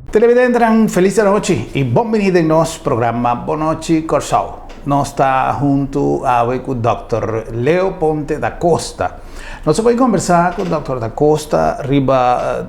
Televidentenan, felis anochi i bon bini den nos programa Bon Nochi Kòrsou. Nos ta huntu awe ku Dòkter Leo Ponte da Costa. Nos a bai kombersá ku Dòkter da Costa riba,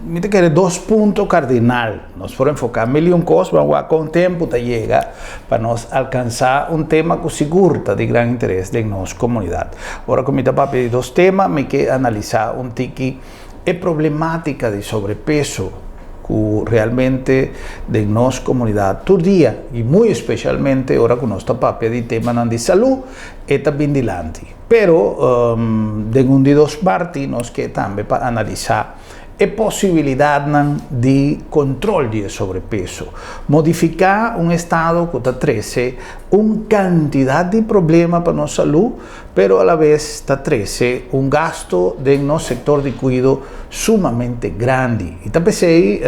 mi ta kere, dos punto kardinal. Nos por enfoká mil i un kos, pero wak kon tempu ta yega pa nos alkansá un tema ku sigur ta di gran interes den nos komunidat. Ora ku mi ta papia di dos tema, mi ke analisá un tiki E problematica di sobrepeso cu realmente den nos comunidad tur dia y muy especialmente ora cu nos ta papia di temanan di salud e ta bin dilanti. Pero den un di dos parti nos ke tambe pa analisa e posibilidadnan di control di e sobrepeso, modifica un estado cu ta trece un cantidad di problema pa nos salud, pero a la bes ta trece un gasto den nos sector di cuido sumamente grandi. Y ta p'esey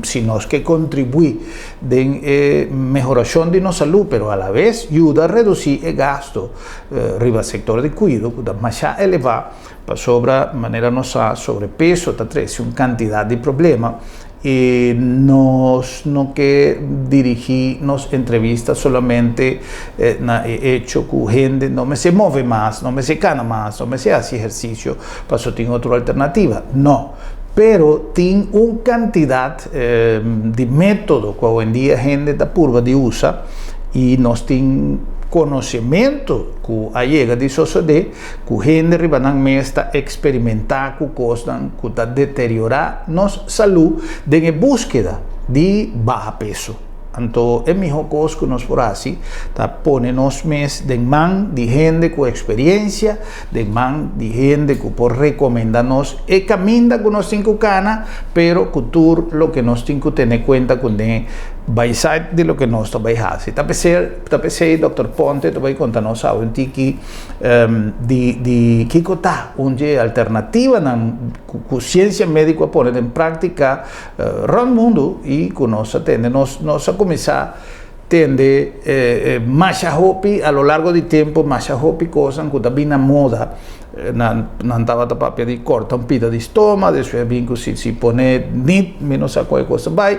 si nos ke contribui den e mehoracion di nos salud, pero a la bes yuda reduci e gasto riba sector di cuido cu ta masha eleva, pasobra manera nos sa sobrepeso ta trece un cantidad di problema. I nos no ke dirigí nos entrevista solamente na e echo ku hende no mester move mas, no mester kana mas, no mester hasi ehersisio pasobra tin otro alternativa. No. Pero tin un kantidat di método ku awendia hende ta purba di usa i nos tin konosementu ku a yega di sosodé Ku hende riba nan mes ta eksperimentá ku kosnan ku ta deteriorá nos salú den e búskeda di baha peso. Anto e mihó kos ku nos por hasi ta pone nos mes den man di hende ku eksperiensia, den man di hende ku por rekomendá nos e kaminda ku nos tin ku kana, pero ku tur loke nos tin ku tene kuenta kuné bai sa di loke nos ta bai hasi. Ta p'esei Dòkter Ponte ta bai konta nos awe un tiki di di kiko ta un dje alternativanan ku siensia médiko a pone den práktika rònt mundu i ku nos a tende. Nos nos a kuminsá tende masha hopi a lo largo di tempu masha hopi kosnan ku ta bin na moda. Nan nan tabata papia di kòrta un pida di stoma, despues a bin ku si si pone nit mi no sa kua e kos ta bai.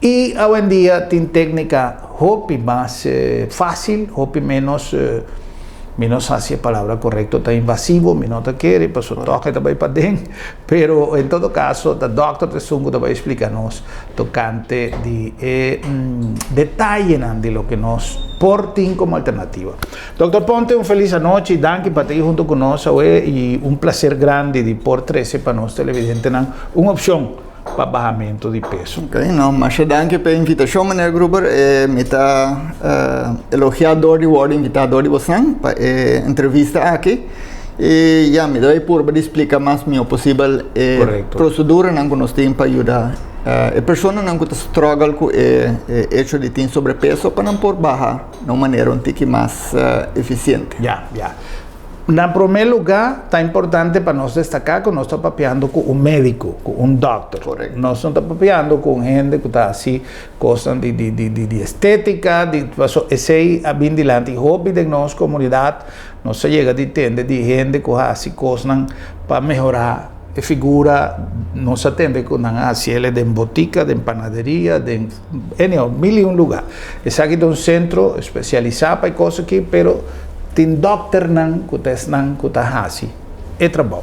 I awendia tin téknika hopi mas fásil, hopi ménos, mi no sa si e palabra korekto ta invasivo, mi no ta kere, pasobra tòg e ta bai paden, pero en todo kaso ta dòkter ta esun ku ta bai splika nos tokante di e detayenan di loke nos por tin komo alternativa. Dòkter Ponte, un felis anochi, danki pa ta ei huntu ku nos awe i un plaser grandi di por trese pa nos televidentenan un opshon pa bahamentu di peso. Ok, no, masha danki pa e invitashon, meneer Gruber. E, mi ta elogiá dor di wòrdu invitá dor di bosan pa e entrevista aki. I ya, mi ta bai purba di splika mas mihó posibel e proseduranan ku nos tin pa yuda e personanan ku ta struggle ku e echo di tin sobrepeso pa nan por baha na un manera un tiki mas efisiente. Ya, ya. Na promé lugá, ta importante pa nos destaká ku nos ta papiando ku un médiko, ku un dòkter. Korekto. Nos no ta papiando ku un hende ku ta hasi kosnan di di di di di estétika, di paso esei a bin dilanti hopi den nos komunidat. Nos a yega di tende di hende ku hasi kosnan pa mehorá e figura. Nos a tende ku nan a hasi el den botika, den panaderia, den anyhow, mil i un lugá. Esaki ta un sentro spesialisá pa e kos aki, pero tin dòkternan ku ta esnan ku ta hasi e trabou.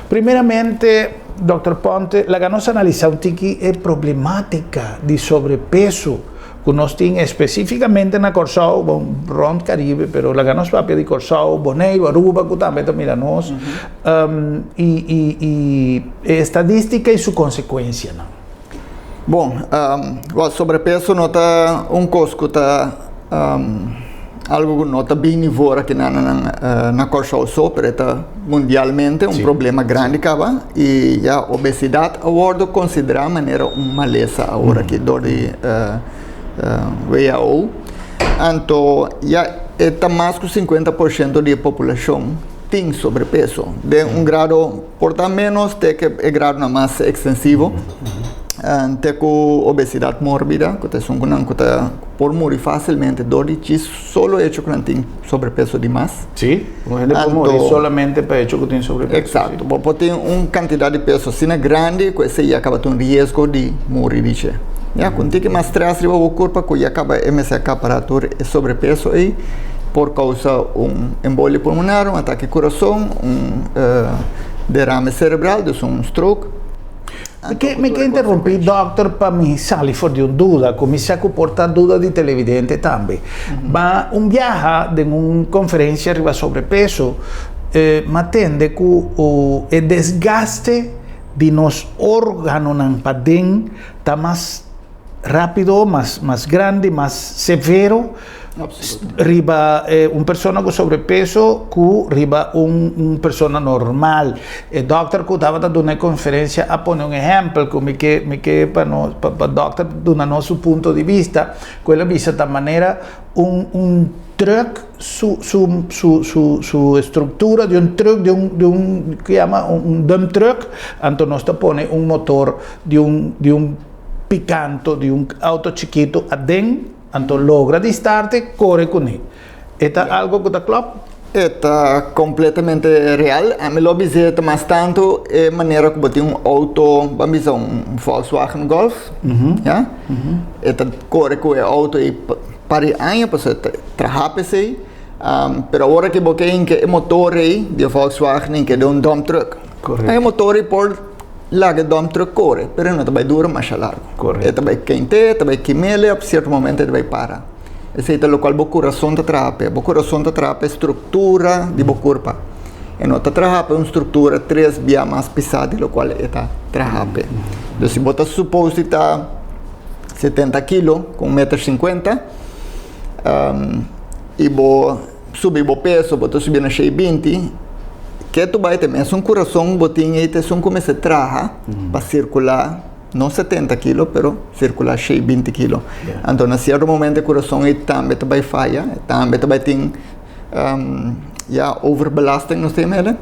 Primeramente, dòkter Ponte, laga nos analisá un tiki e problemátika di sobrepeso ku nos tin espesífikamente na Kòrsou, bon, rònt Karibe, pero laga nos papia di Kòrsou, Boneiru, Aruba ku tambe ta mira nos, i i i e estadístika i su konsekuensianan. Bon, wèl sobrepeso no ta un kos ku ta algu ku no ta bini for aki na na Kòrsou so, pero e ta mundialmente un problema grandi kaba i ya obesidat a wòrdu konsiderá manera un malesa awor aki dor di WHO. Anto ya e ta mas ku 50% di e populashon tin sobrepeso den un grado por ta ménos te ke e gradonan mas ekstensivo. Te ku obesidat mórbida, ku ta esun ku nan ku ta por muri fásilmente dor di djis solo hecho ku nan tin sobrepeso di mas. Sí, un hende por muri solamente pa hecho ku tin sobrepeso. Eksakto, bo por tin un kantidat di peso asina grandi ku esei ya kaba ta un riesgo di muri di dje. Ya, ku un tiki mas strès riba bo kurpa ku ya kaba e mester akapará tur e sobrepeso ei por kousa un embolia pulmonar, un atake kurason, un derame serebral, dus un stroke. Mi ke mi ke interrumpí dòkter pa mi sali for di un duda ku mi sa ku por ta duda di televidente tambe. Ma un biaha den un konferensia riba sobrepeso m'a tende ku e desgaste di nos órganonan paden ta mas rápido, mas mas grandi, mas severo riba un persona ku sobrepeso ku riba un un persona normal. E dòkter ku tabata duna e konferensia a pone un ehèmpel ku mi ke mi ke pa nos pa pa dòkter duna nos su punto di bista ku el a bisa ta manera un un trùk su su su su su estruktura di un trùk di un di un ku yama un dump truck anto nos ta pone un motor di un di un picanto di un auto chikito aden anto logra di starte kore kuné. E ta algo ku ta klòp? E ta kompletamente real. Ami lo bis'é ta mas tantu e manera ku bo tin un outo, ban bisa un Volkswagen Golf, ya? E ta kore ku e outo ei par di aña pasobra e ta traha p'esei. Pero awor ku bo ke hinka e motor ei di e Volkswagen hinka den un dump truck. E motor ei por Laga e dump truck kore, pero e no ta bai dura masha largu. E ta bai kent'é, e ta bai kim'é, op sierto momento e ta bai para. Esei ta lokual bo kurason ta traha p'e. Bo kurason ta traha p'e struktura di bo kurpa. E no ta traha p'e un struktura tres bia mas pisá di lokual e ta traha p'e. Dus si bo ta supos di ta 70 kilo ku un meter sinkuenta, i bo subi bo peso, bo ta subi na shei binti, ke tu bai ta mesun kurason bo tin ei ta esun ku mester traha pa sirkulá no 70 kilo pero sirkulá shei binti kilo. Anto na sierto momento e kurason ei tambe ta bai faya, tambe ta bai tin ya overbelasting nos ta yama ele.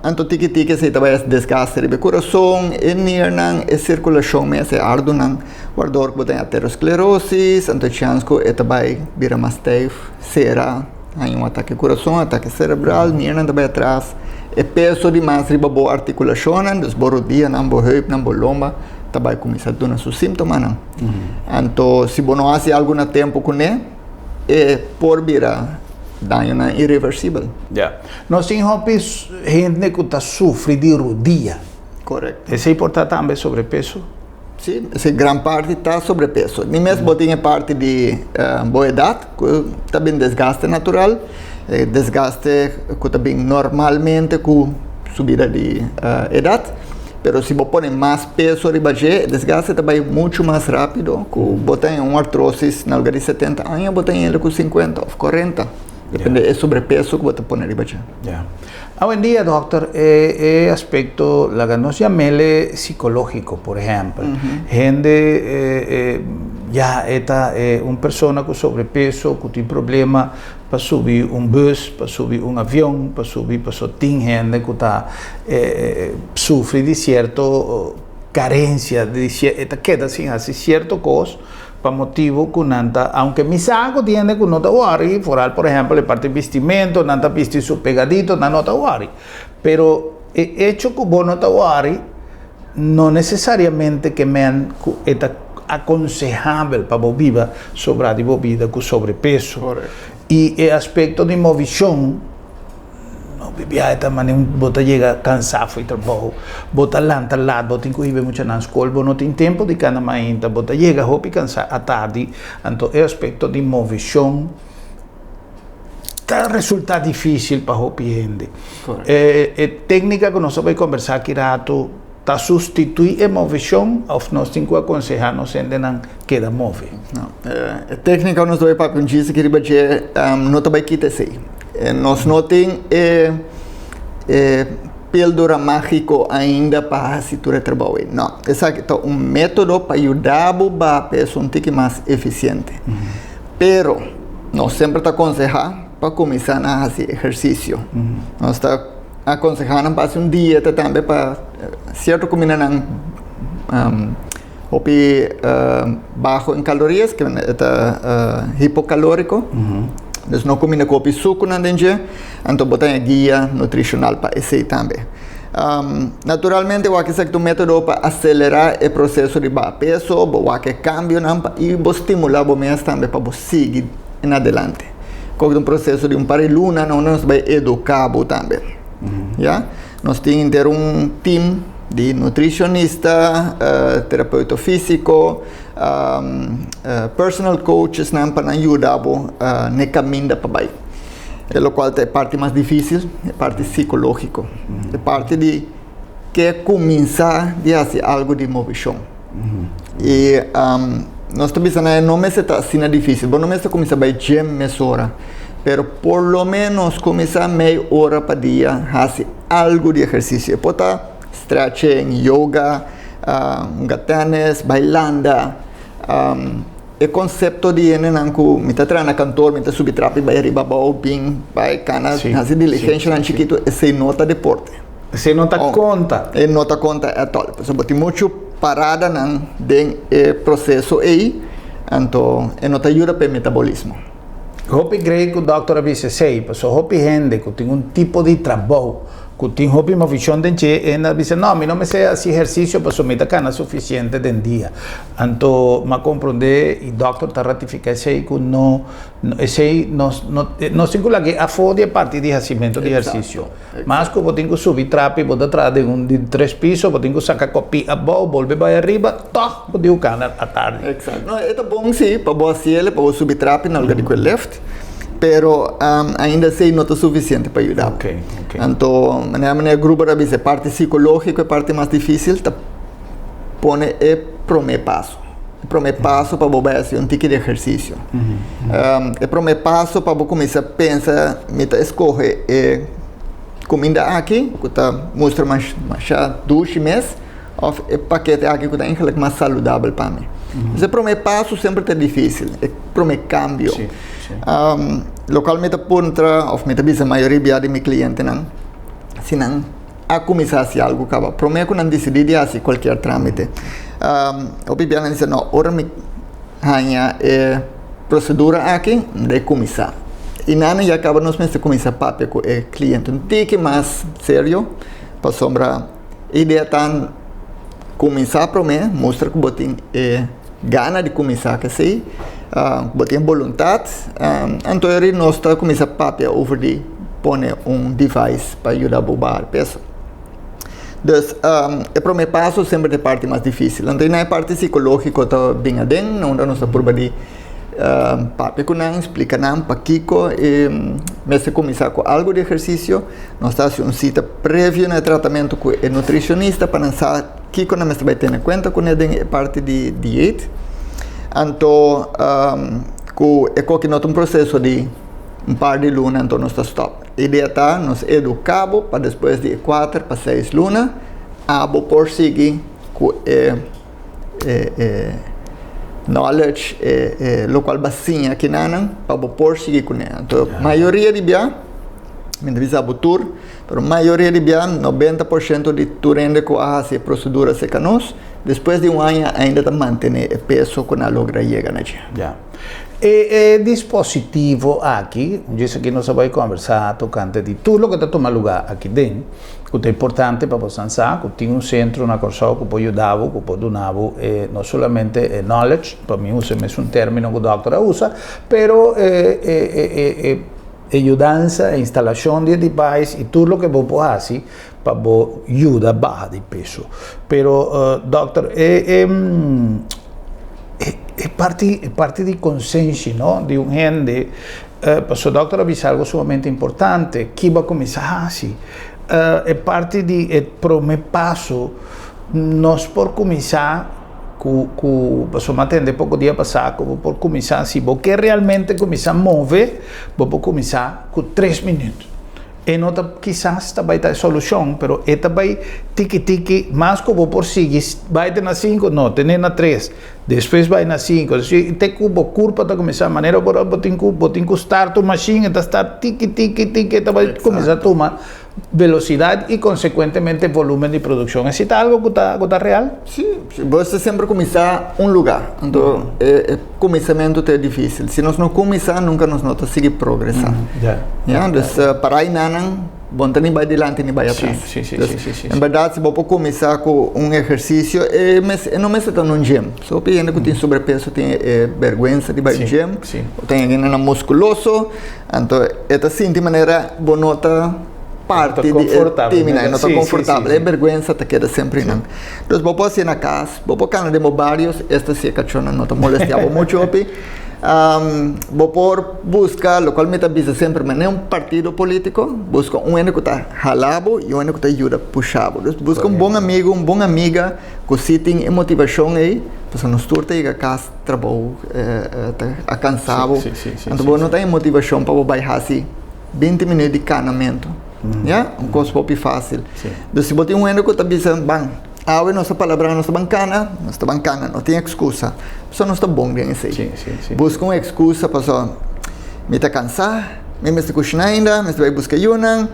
Anto tiki tiki esei ta bai hasi desgaste riba e kurason, e nirnan, e sirkulashon mes, e ardunan, wardor ku bo tin aterosklerosis, anto e chans ku e ta bai bira mas stijf. Sera, haña un atake kurason, atake serebral, niernan ta bai atras, e peso di mas riba bo artikulashonnan, dus bo rodianan, bo heupnan, bo lomba, ta bai kuminsá duna su síntomanan. Anto si bo no hasi algu na tempu kuné, e por bira dañonan ireversibel. Ya. Nos tin hopi hende ku ta sufri di rodia. Korekto. Esei por ta tambe sobrepeso? Sí, esei gran parti ta sobrepeso. Ni mes bo tin e parti di bo edat ku ta bin desgaste natural, e desgaste ku ta bin normalmente ku subida di edat, pero si bo pone mas peso riba dje, e desgaste ta bai muchu mas rápido ku bo ta en un artrosis na lugar di 70 aña bo ta hende ku 50 òf 40, depende e sobrepeso ku bo ta pone riba dje. Awendia dòkter e e aspekto laga nos yam'ele sikológiko por ehèmpel hende ya e ta un persona ku sobrepeso ku tin problema pa subi un bus pa subi un avion pa subi paso tin hende ku ta sufri di sierto karensia di e ta keda sin hasi sierto kos. Pa motibu ku nan ta, aunke mi sa ku tin hende ku no ta wòri, foral por ehèmpel e parti bistimento, nan ta bisti su pegadito, nan no ta wòri. Pero e echo ku bo no ta wòri no nesesariamente ke men ku e ta akonsehabel pa bo biba sobra di bo bida ku sobrepeso. I e aspekto di movishon. No bibia e ta mane bo ta yega cansá fo'i trabou, bo ta lanta lat, bo tin cu hiba e muchanan scol, bo no tin tempo di cana mainta, bo ta yega hopi cansá atardi, anto e aspecto di movecion ta resulta dificil pa hopi hende. E tecnica cu nos ta bay combersa aki rato ta sustitui e movecion of nos tin cu aconseha nos hendenan keda move? No, e tecnica cu nos ta bay papia un djis aki riba dje no ta bay kita esey. Nos no tin e e píldora mágiko ainda pa hasi tur e trabou ei. No, esaki ta un método pa yuda bo baha peso un tiki mas efisiente. Pero nos semper ta konsehá pa kuminsá na hasi ehersisio. Nos ta akonsehá nan pa hasi un dieta tambe pa sierto kumindanan. Hopi baho en calorías, ku ta hipocalórico. Dus no kuminda ku hopi sukunan den dje, anto bo ta haña guia nutricional pa esei tambe. Naturalmente wak esaki ta un método pa aselerá e proseso di baha peso, bo wak e kambionan pa i bo stimulá bo mes tambe pa bo sigui en adelante. Kok ta un proseso di un par di luna na unda nos ta bai eduká bo tambe. Ya. Nos tin henter un team di nutricionista, terapeuta físico, personal coachesnan pa nan yuda bo n'e caminda pa bai. E locual ta e parti mas dificil, e parti psicologico. E parti di ke cuminsa di haci algo di movecion. Y nos ta bisa nan e no mester ta asina dificil. Bo no mester cuminsa bai gym mesora, pero por lo menos cuminsa mei ora pa dia haci algo di ehercicio. E por ta stretching, yoga, hunga tennis, bai landa. E concepto di hendenan cu mi ta traha na kantoor, mi ta subi trapi bai riba abao, bin bai cana, haci diligencianan chikito, esey no ta deporte. Esey no ta conta. E no ta conta at all. Pasobra bo tin mucho paradanan den e proceso ey, anto e no ta yuda pa e metabolismo. Hopi grei ku dòkter a bisa esei, pasobra hopi hende ku tin un tipo di trabou ku tin hopi movishon den dje, e hende a bisa, no, mi no mester hasi ehersisio pasobra mi ta kana sufisiente den dia. Anto mi a komprondé i dòkter ta ratifiká esei ku no, esei nos no, nos tin ku laga e afó di e parti di hasimentu di ehersisio. Mas ku bo tin ku subi trapi, bo ta traha den un di tres piso, bo tin ku saka kopi abou, bolbe bai ariba, tòg bo tin ku kana atardi. Exacto. No, e ta bon si pa bo hasi el, pa bo subi trapi na lugar di ku e lift, pero ainda esei no ta sufisiente pa yuda bo. Ok, ok. Anto, manera meneer Gruber a bisa, e parti sikológiko, e parti mas difísil ta pone e promé paso. E promé paso pa bo bai hasi un tiki di ehersisio. E promé paso pa bo kuminsá pensa, mi ta eskohe e kuminda aki ku ta mustra masha dushi mes òf e pakete aki ku ta eigenlik mas saludabel pa mi. E promé paso semper ta difísil, e promé kambio. Lokual mi ta puntra òf mi ta bisa mayoria bia di mi klientenan, si nan a kuminsá hasi algu kaba promé ku nan disidí di hasi kualkier trámite. Hopi bia nan bisa, no, ora mi haña e prosedura aki, mi debe kuminsá. I nan ya kaba nos mester kuminsá papia ku e kliente un tiki mas serio, pasobra e idea ta kuminsá promé, mustra ku bo tin e gana di kuminsá k'esei, ku bo tin e boluntat, anto eri nos ta kuminsá papia over di pone un device pa yuda bo baha peso. Dus e promé paso semper ta e parti mas difísil. Anto na e parti sikológiko ta bin aden, unda nos ta purba di papia ku nan, splika nan pakiko e mester kuminsá ku algu di ehersisio. Nos ta hasi un sita previo na e tratamentu ku e nutrishonista pa nan sa kiko nan mester bai tene kuenta kuné den e parti di diet. Anto ku e koki no ta un proseso di un par di luna anto nos ta stòp. Idea ta nos eduká bo pa despues di e kuater pa seis luna abo por sigui ku e e knowledge, e lokual bo a siña kinanan pa bo por sigui kuné. Anto mayoria di bia, mi ta bisa bo tur, pero mayoria di bia 90% di tur hende ku a hasi e prosedura serka nos, despues di un aña ainda ta mantené e peso ku nan a logra yega na dje. E e dispositivo aki, djis aki nos a bai kombersá tokante di tur loke ta tuma lugá aki den, ku ta importante pa bosan sa ku tin un sentro na Kòrsou ku por yuda bo, ku por duna bo e no solamente e knowledge, pa mi usa e mesun término ku dòkter a usa, pero e e e e yudansa, e instalashon di e device i tur loke bo por hasi pa bo yuda baha di peso. Pero dòkter e e e parti e parti di konsenshi no di un hende pasobra dòkter a bisa algu sumamente importante ki bo a kuminsá hasi e parti di e promé paso nos por kuminsá ku ku pasobra mi a tende poko dia pasá ku bo por kuminsá si bo ke realmente kuminsá move bo por kuminsá ku tres minüt. E no ta kisas ta bai ta e solushon, pero e ta bai tiki tiki, mas ku bo por sigui bai te na sinku, no, tene na tres, despues bai na sinku, despues te ku bo kurpa ta kuminsá, manera bo bo tin ku bo tin ku start un mashin, e ta start tiki tiki tiki, e ta bai kuminsá tuma. Velosidat i konsekuentemente volúmen di produkshon. Esei ta algu ku ta ku ta real? Sí, sí. Bo ta semper kuminsá un lugá. Anto e e kuminsamentu ta e difísil. Si nos no kuminsá nunka nos no ta sigui progresá. Ya. Ya, dus pará einanan bo no ta ni bai dilanti ni bai atras. Sí, sí, Dus sí, sí, sí. en bèrdat si bo por kuminsá ku un ehersisio e mes e no mester ta na un gym. So hopi hende ku tin sobrepeso tin e bèrgwensa di bai gym. Sí, sí. O tin hendenan muskuloso. Anto e ta sinti manera bo no ta parti di e team nan, no ta konfortabel, e bergwensa ta keda semper einan. Dus bo por hasié na kas, bo por kana den bo barios, esta si e kachónan no ta molestiá bo muchu hopi. Bo por buska, lokual mi ta bisa semper, manera un partido polítiko, buska un hende ku ta hala bo i un hende ku ta yuda pusha bo. Dus buska un bon amigu, un bon amiga ku si tin e motivashon ei, pasobra nos tur ta yega kas. Trabou ta a kansa bo. Anto bo no ta e motivashon pa bo bai hasi binti minüt di kanamentu. Ya, un kos hopi fásil. Dus si bo tin un hende ku ta bisa, ban, awe nos ta palabrá nos ta ban kana, nos ta ban kana, no tin ekskusa. Pasobra nos ta bon den esei. Buska un ekskusa pasobra mi ta kansá, mi mester kushiná ainda, mi mester bai buska yunan.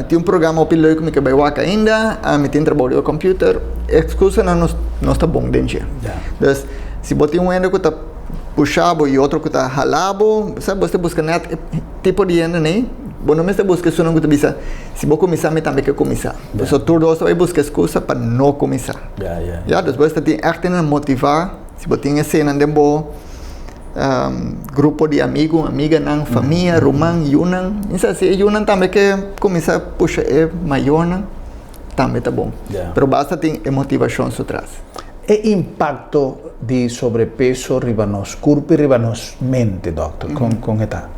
Tin un programa hopi leuk mi ke bai wak ainda, mi tin trabou riba computer, excusanan nos nos ta bon den dje. Dus si bo tin un hende ku ta pusha bo i otro ku ta hala bo, sa bo ta buska nèt e tipo di hende nei, bo no mester buska esunnan ku ta bisa si bo kuminsá mi tambe ke kuminsá. Pasobra tur dos ta bai buska excusa pa no kuminsá. Ya, dus bo ta tin ègt hende motivá, si bo tin esenan den bo. Grupo di amigu, amiganan, famia, ruman, yunan. Mi sa si e yunan tambe ke kuminsá pusha e mayornan, tambe ta bon. Pero basta tin e motivashon su tras. E impakto di sobrepeso riba nos kurpo i riba nos mente, dòkter, kon kon e ta?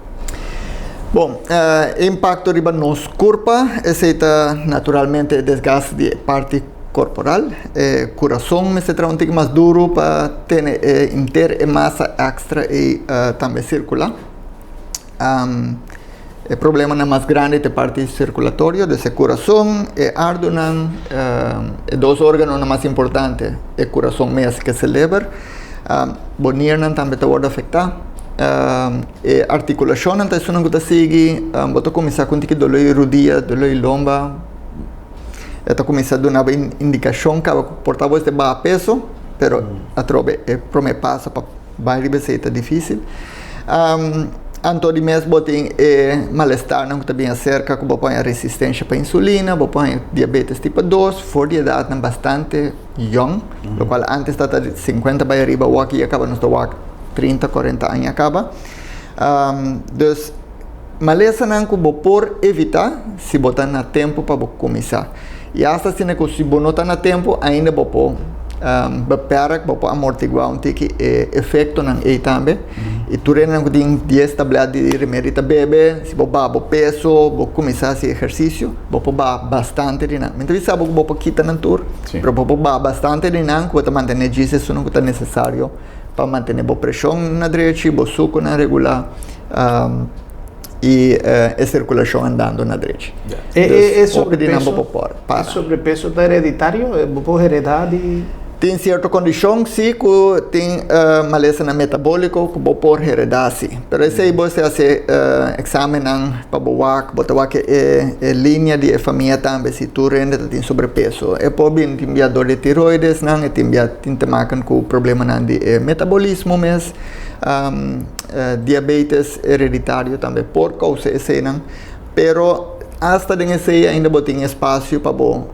Bon, e impakto riba nos kurpa, esei ta naturalmente e desgaste di e parti korporal. E kurason mester traha un tiki mas duru pa tene e inter e masa èkstra ei tambe sirkulá. E problemanan mas grandi ta e parti sirkulatorio, dus e kurason, e ardunan, e dos órganonan mas importante, e kurason mes ku e seleber. Bo niernan tambe ta wòrdu afektá. E artikulashonnan ta esunnan ku ta sigui. Bo ta kuminsá ku un tiki doló di rudia, doló di lomba. E ta kuminsá duna bo indikashon kaba ku por ta bo esei baha peso, pero atrobe e promé paso pa bai riba esei ta difísil. Anto di mes bo tin e malestarnan ku ta bin aserka ku bo por haña resistensha pa insulina, bo por haña diabetes tipo dos for di edatnan bastante yòn, lokual ántes tabata di sinkuenta bai ariba, awor aki ya kaba nos ta wak trinta, kuarenta aña kaba. Dus. Malesanan ku bo por evitá si bo ta na tempu pa bo kuminsá. I asta asina ku si bo no ta na tempu ainda bo por beperk, bo por amortiguá un tiki e efektonan ei tambe. I tur hendenan ku tin dies tablèt di remedi ta bebe, si bo baha bo peso, bo kuminsá hasi ehersisio, bo por baha bastante di nan. Mi ta bisa bo ku bo por kita nan tur, pero bo por baha bastante di nan ku bo ta mantené djis esunnan ku ta nesesario pa mantené bo preshon na drechi, bo sukunan regulá. I e sirkulashon andando na drechi. E sobrepeso, e sobrepeso ta hereditario? Bo por heredá di. Tin sierto kondishon si ku tin malesanan metabóliko ku bo por heredá si. Pero esei bo mester hasi eksamennan pa bo wak, bo ta wak e linia di e famia tambe si tur hende ta tin sobrepeso. E por bin tin bia dor di tiroidesnan, e tin bia tin te maken ku problemanan di e metabolismo mes. Diabetes hereditario tambe por kousa eseinan, pero asta den esei ainda bo tin espasio pa bo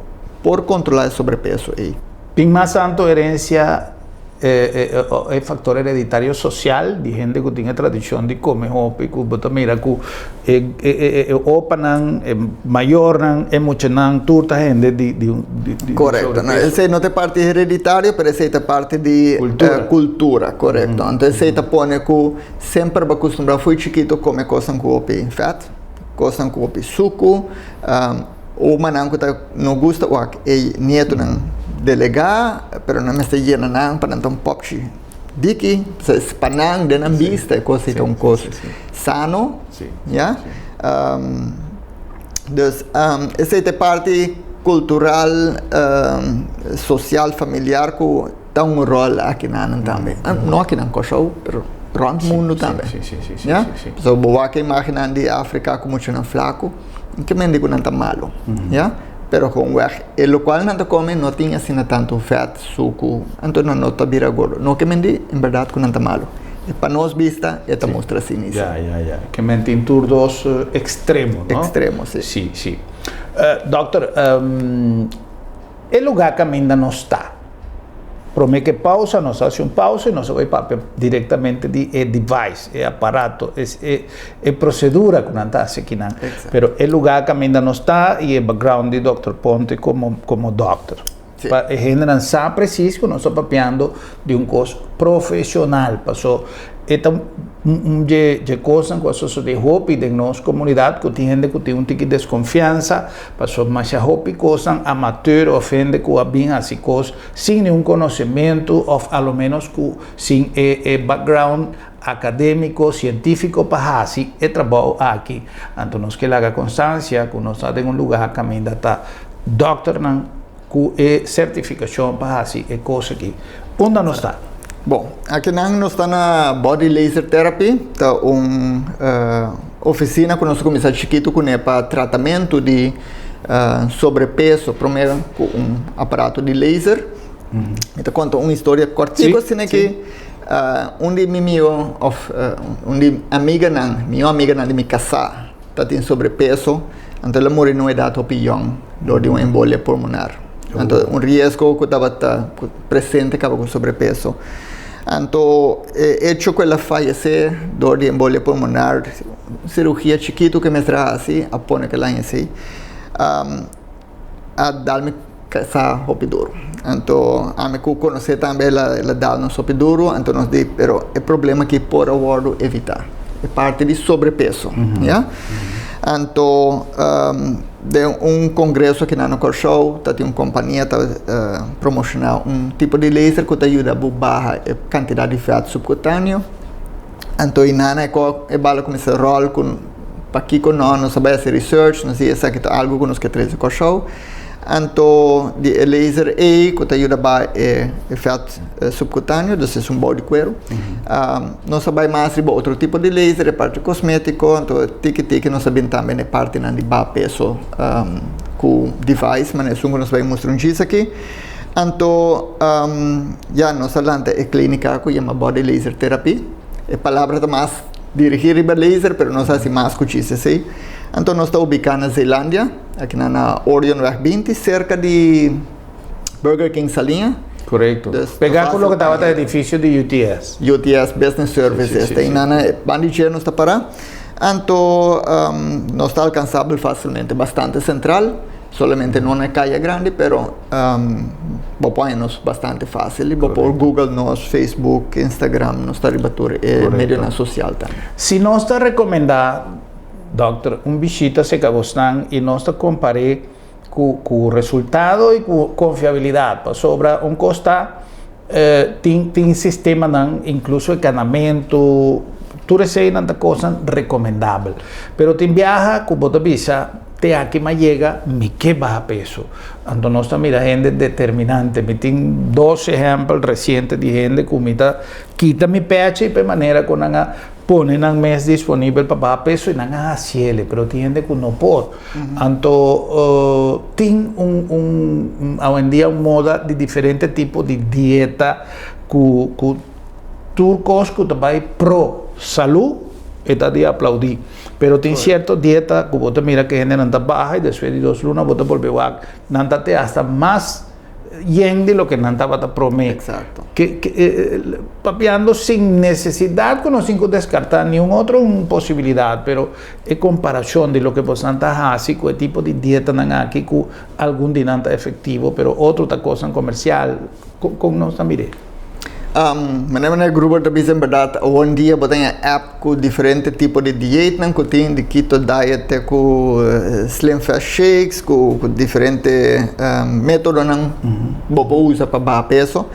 por kontrolá e sobrepeso ei. Tin mas tantu herensia e faktor hereditario sosial di hende ku tin e tradishon di kome hopi ku bo ta mira ku e opanan, e mayornan, e muchanan tur ta hende di di di Korekto. No, esei no ta e parti hereditario, pero esei ta parti di Kultura. kultura, korekto. Anto esei ta pone ku semper bo a kustumbrá fo'i chikito kome kosnan ku hopi fèt, kosnan ku hopi suku, omanan ku ta no gusta wak e nietonan delegá, pero nan mester yena nan pa nan ta un pòpchi. Diki, pa nan den nan bista e kos ei ta un kos sano, ya. Dus esei ta e parti kultural, sosial, familiar ku ta un ròl aki nan tambe. No aki nan Kòrsou, pero rònt mundu tambe, ya. Pasobra bo wak e imágennan di Afrika ku muchanan flaku. Ke men di ku nan ta malu, ya? Pero gewoonweg e lokual nan ta kome no tin asina tantu vèt, suku, anto nan no ta bira gordo. No ke men di en bèrdat ku nan ta malu. E pa nos bista e ta mustra asina i si. Ya, ya, ya. Ke men tin tur dos ekstremo, no? Ekstremo, si. Si, si. Dòkter, e lugá kaminda nos ta. Promé ku e pausa, nos a hasi un pausa i nos a bai papia direktamente di e device, e aparato, e e prosedura ku nan ta hasi akinan. Pero e lugá kaminda nos ta i e background di dòkter Ponte komo komo dòkter. Pa e hendenan sa presis ku nos ta papiando di un kos profeshonal, paso e ta un dje dje kosnan ku a sosodé hopi den nos komunidat ku tin hende ku tin un tiki deskonfiansa. Pasobra masha hopi kosnan amateur òf hende ku a bin hasi kos sin niun konosementu òf a lo ménos ku sin e e background akadémiko, sientífiko pa hasi e trabou aki. Anto nos ke laga konstansia ku nos ta den un lugá kaminda ta dòkternan ku e sertifikashon pa hasi e kos aki. Unda nos ta? Bon, akinan nos ta na Body Laser Therapy, ta un ofisina ku nos a kuminsá chikitu kuné pa tratamentu di sobrepeso, promé ku un aparato di laser. Mi ta konta un historia kòrtiku asina aki. Un di mi mio òf un di amiganan, mihó amiganan di mi kasá ta tin sobrepeso, anto el a muri na un edat hopi yòn dor di un embolia pulmonar. Anto un riesgo ku tabata presente kaba ku sobrepeso. Anto e echo ku el a fayesé dor di embolia pulmonar, sirugia chikitu ku e mester a hasi a pone ku el a hasi, a dal mi kasa hopi duru. Anto ami ku konosé tambe el a dal nos hopi duru, anto nos di pero e problema aki por a wòrdu evitá, e parti di sobrepeso, ya. Anto den un kongreso aki na Kòrsou ta tin un kompania ta promoshoná un tipo di laser ku ta yuda bo baha e kantidat di vèt supkutaneo. Anto i nana e ko e bala kuminsá ròl ku pakiko no, nos a bai hasi research, nos di esaki ta algu ku nos ke trese Kòrsou. Anto di e laser ei ku ta yuda baha e vèt supkutaneo, dus es un bou di kueru. Nos a bai mas riba otro tipo di laser, e parti kosmétiko, anto tiki tiki nos a bin tambe na e partinan di baha peso ku device, manera esun ku nos bai mustra un djis aki. Anto ya nos a lanta e klínika ku yama Body Laser Therapy. E palabra ta mas dirigí riba laser, pero nos a hasi mas ku djis esei. Anto nos ta ubiká na Zeelandia. Aki nan na Orionweg 20, serka di Burger King Saliña. Korekto. Pegá ku loke tabata edifisio di UTS. UTS Business Services. Ta einan na banda di dje nos ta pará. Anto nos ta alkansabel fásilmente, bastante sentral. Solamente no na e kaya grandi, pero bo por haña nos bastante fásil. I bo por Google nos, Facebook, Instagram, nos ta riba tur e medionan sosial tambe. Si nos ta rekomendá. Dòkter, un bishita serka bosnan i nos ta kompar'é ku ku resultado i ku konfiabilidat, pasobra un kos ta tin tin sistemanan, inkluso e kanamentu, tur eseinan ta kosnan rekomendabel. Pero tin biaha ku bo ta bisa, te aki mi a yega, mi ke baha peso. Anto nos ta mira hende determinante. Mi tin dos ehèmpel resiente di hende ku mi ta kita mi pechi pa e manera ku nan a Pone nan mes disponibel pa baha peso y nan a haciele, pero tin hende cu no por. Anto tin un un awendia un moda di diferente tipo di dieta cu cu tur cos cu ta bay pro salud e ta di aplaudi. Pero tin cierto dieta cu bo ta mira cu hendenan ta baha y despues di 2 luna bo ta bolbe wak nan ta te hasta mas yen di loke nan tabata promé. Exacto. Ke, ke, eh, papiando sin necesidad ku nos tin ku deskartá niun otro un posibilidat, pero e komparashon di loke bosnan ta hasi ku e tipo di dietanan aki ku algun di nan ta efektivo, pero otro ta kosnan komersial, kon, kon nos ta mir'é? Meneer meneer Gruber ta bisa en berdad awendia bo ta haña app ku diferente tipo di dieetnan ku tin di keto diet te ku slim fast shakes ku diferente metodonan bo por usa pa baha peso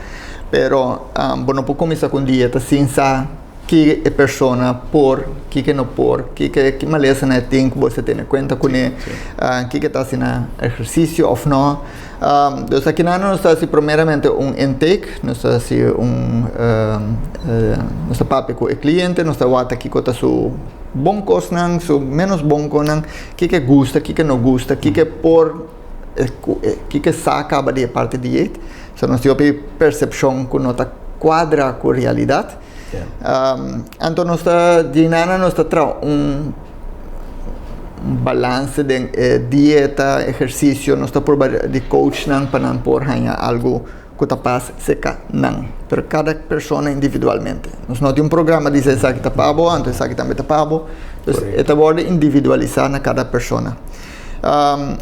pero bo no por kuminsa ku un dieta sin sa ki e persona por kiko e no por kiko ki malesanan e tin ku bo mester tene kuenta kuné kiko e ta hasi na ehersisio òf no. Dus akinan nos ta hasi primeramente un intake, nos ta hasi un, nos ta papia ku e kliente, nos ta wak kiko ta su bon kosnan, su ménos bon kosnan, kiko e gusta, kiko e no gusta, kiko e por, kiko e sa kaba di e parti dieet. So nos tin hopi persepshon ku no ta kuadra ku realidat. Anto nos ta djinana nos ta traha un balanse den e dieta, ehersisio, nos ta purba di coach nan pa nan por haña algu ku ta pas serka nan, pero kada persona individualmente. Nos no tin un programa di bisa esaki ta pa bo, anto esaki tambe ta pa bo. Dus e ta wòrdu individualisá na kada persona.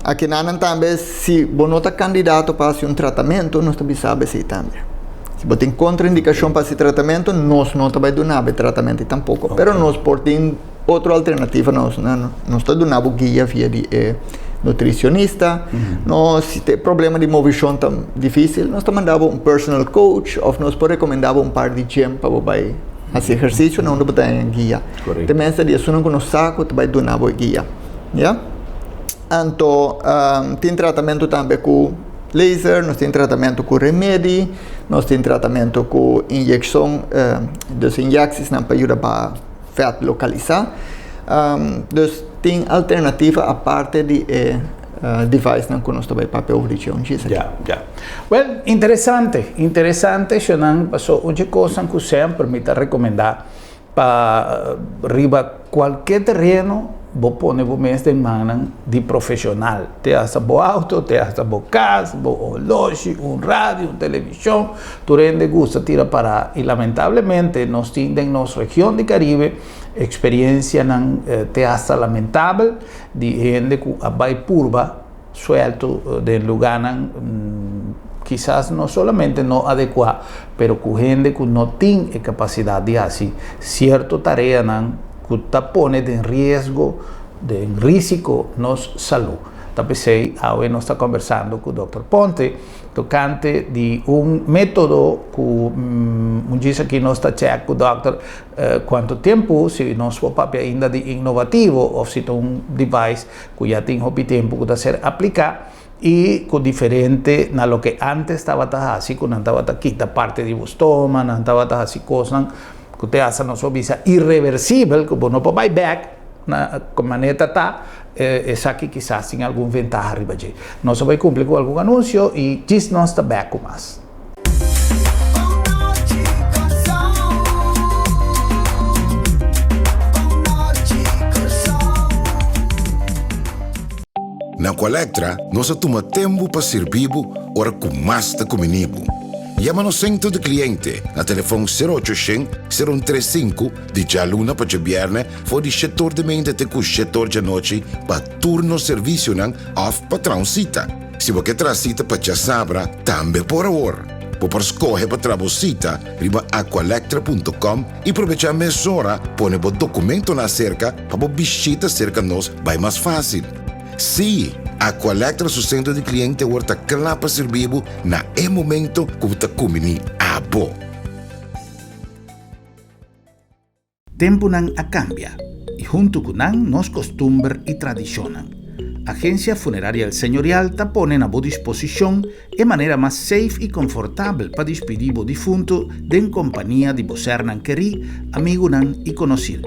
Akinanan tambe si bo no ta kandidato pa hasi un tratamentu, nos ta bisa bo esei tambe. Si bo tin kontraindikashon pa hasi tratamentu, nos no ta bai duna bo e tratamentu tampoko. Pero nos por tin otro alternativa, nos nos ta duna bo guia via di e nutricionista. Nos si te problema di movishon ta difisil, nos ta manda bo un personal coach òf nos por rekomendá bo un par di gym pa bo bai hasi ehersisio na unda bo ta haña guia. Te mester di esunnan ku nos sa ku ta bai duna bo e guia. Ya. Anto tin tratamentu tambe ku laser, nos tin tratamentu ku remedi, nos tin tratamentu ku inyekshon, dus inyeksisnan pa yuda pa vèt lokalisá. Dus tin alternativa aparte di e devicenan ku nos ta bai papia over di dje un djis aki. Ya, ya. Wèl, interesante, interesante shownan, paso un dje kosnan ku semper mi ta rekomendá Pa riba kualke tereno bo pone bo mes den mannan di profeshonal. Te hasta bo auto, te hasta bo kas, bo oloshi, un radio, un televishon, tur hende gusta tira para i lamentablemente nos tin den nos region di Karibe eksperensianan te hasta lamentabel di hende ku a bai purba suelto den lugánan kisas no solamente no adekuá, pero ku hende ku no tin e kapasidat di hasi sierto tareanan ku ta pone den riesgo, den risiko nos salú. Ta p'esei awe nos ta kombersando ku Dòkter Ponte tokante di un método ku un djis aki nos ta chèk ku dòkter kuantu tempu si nos por papia ainda di innovativo òf si ta un device ku ya tin hopi tempu ku ta ser apliká i ku diferente na loke ántes tabata hasi ku nan tabata kita parti di bo stoma, nan tabata hasi kosnan ku te hasta nos por bisa ireversibel ku bo no por bai bèk na manera ta ta, esaki kisas tin algun ventaha riba dje. Nos a bai kumpli ku algun anunsio i djis nos ta bèk ku mas. Na Aqualectra nos a tuma tempu pa sirbi bo ora ku mas ta kumini bo. Yama nos sentro di kliente na telefon sero ocho shen, sero un tres sinku di djaluna pa djabièrnè for di shetor di meinta te ku shetor djanochi pa tur nos servisionan òf pa traha un sita. Si bo ke traha sita pa djasabra, tambe por awor. Bo por skohe pa traha bo sita riba aqualectra punto com i probechá mesora pone bo dokumentonan aserka pa bo bishita serka nos bai mas fásil. Sí, Aqualectra su sentro di kliente awor ta kla pa sirbi bo na e momento ku bo ta kumbiní abo. Tempunan a kambia i huntu ku nan nos kostumber i tradishonnan. Agensia Funeraria El Señorial ta pone na bo disposishon e manera mas safe i konfortabel pa dispidí bo difuntu den kompania di bo sernan kerí, amigunan i konosir.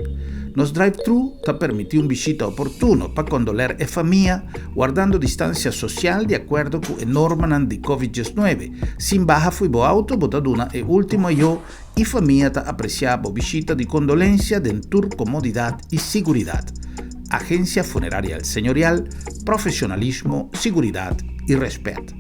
Nos drive-thru ta permití un bishita oportuno pa kondoler e famia, wardando distansia sosial di akuerdo ku e normanan di Covid diesnuebe. Sin baha fo'i bo auto bo ta duna e último ayó I famia ta apresiá bo bishita di kondolensia den tur komodidat i siguridat. Agensia Funeraria El Señorial, profesionalismo, siguridat i rèspèt.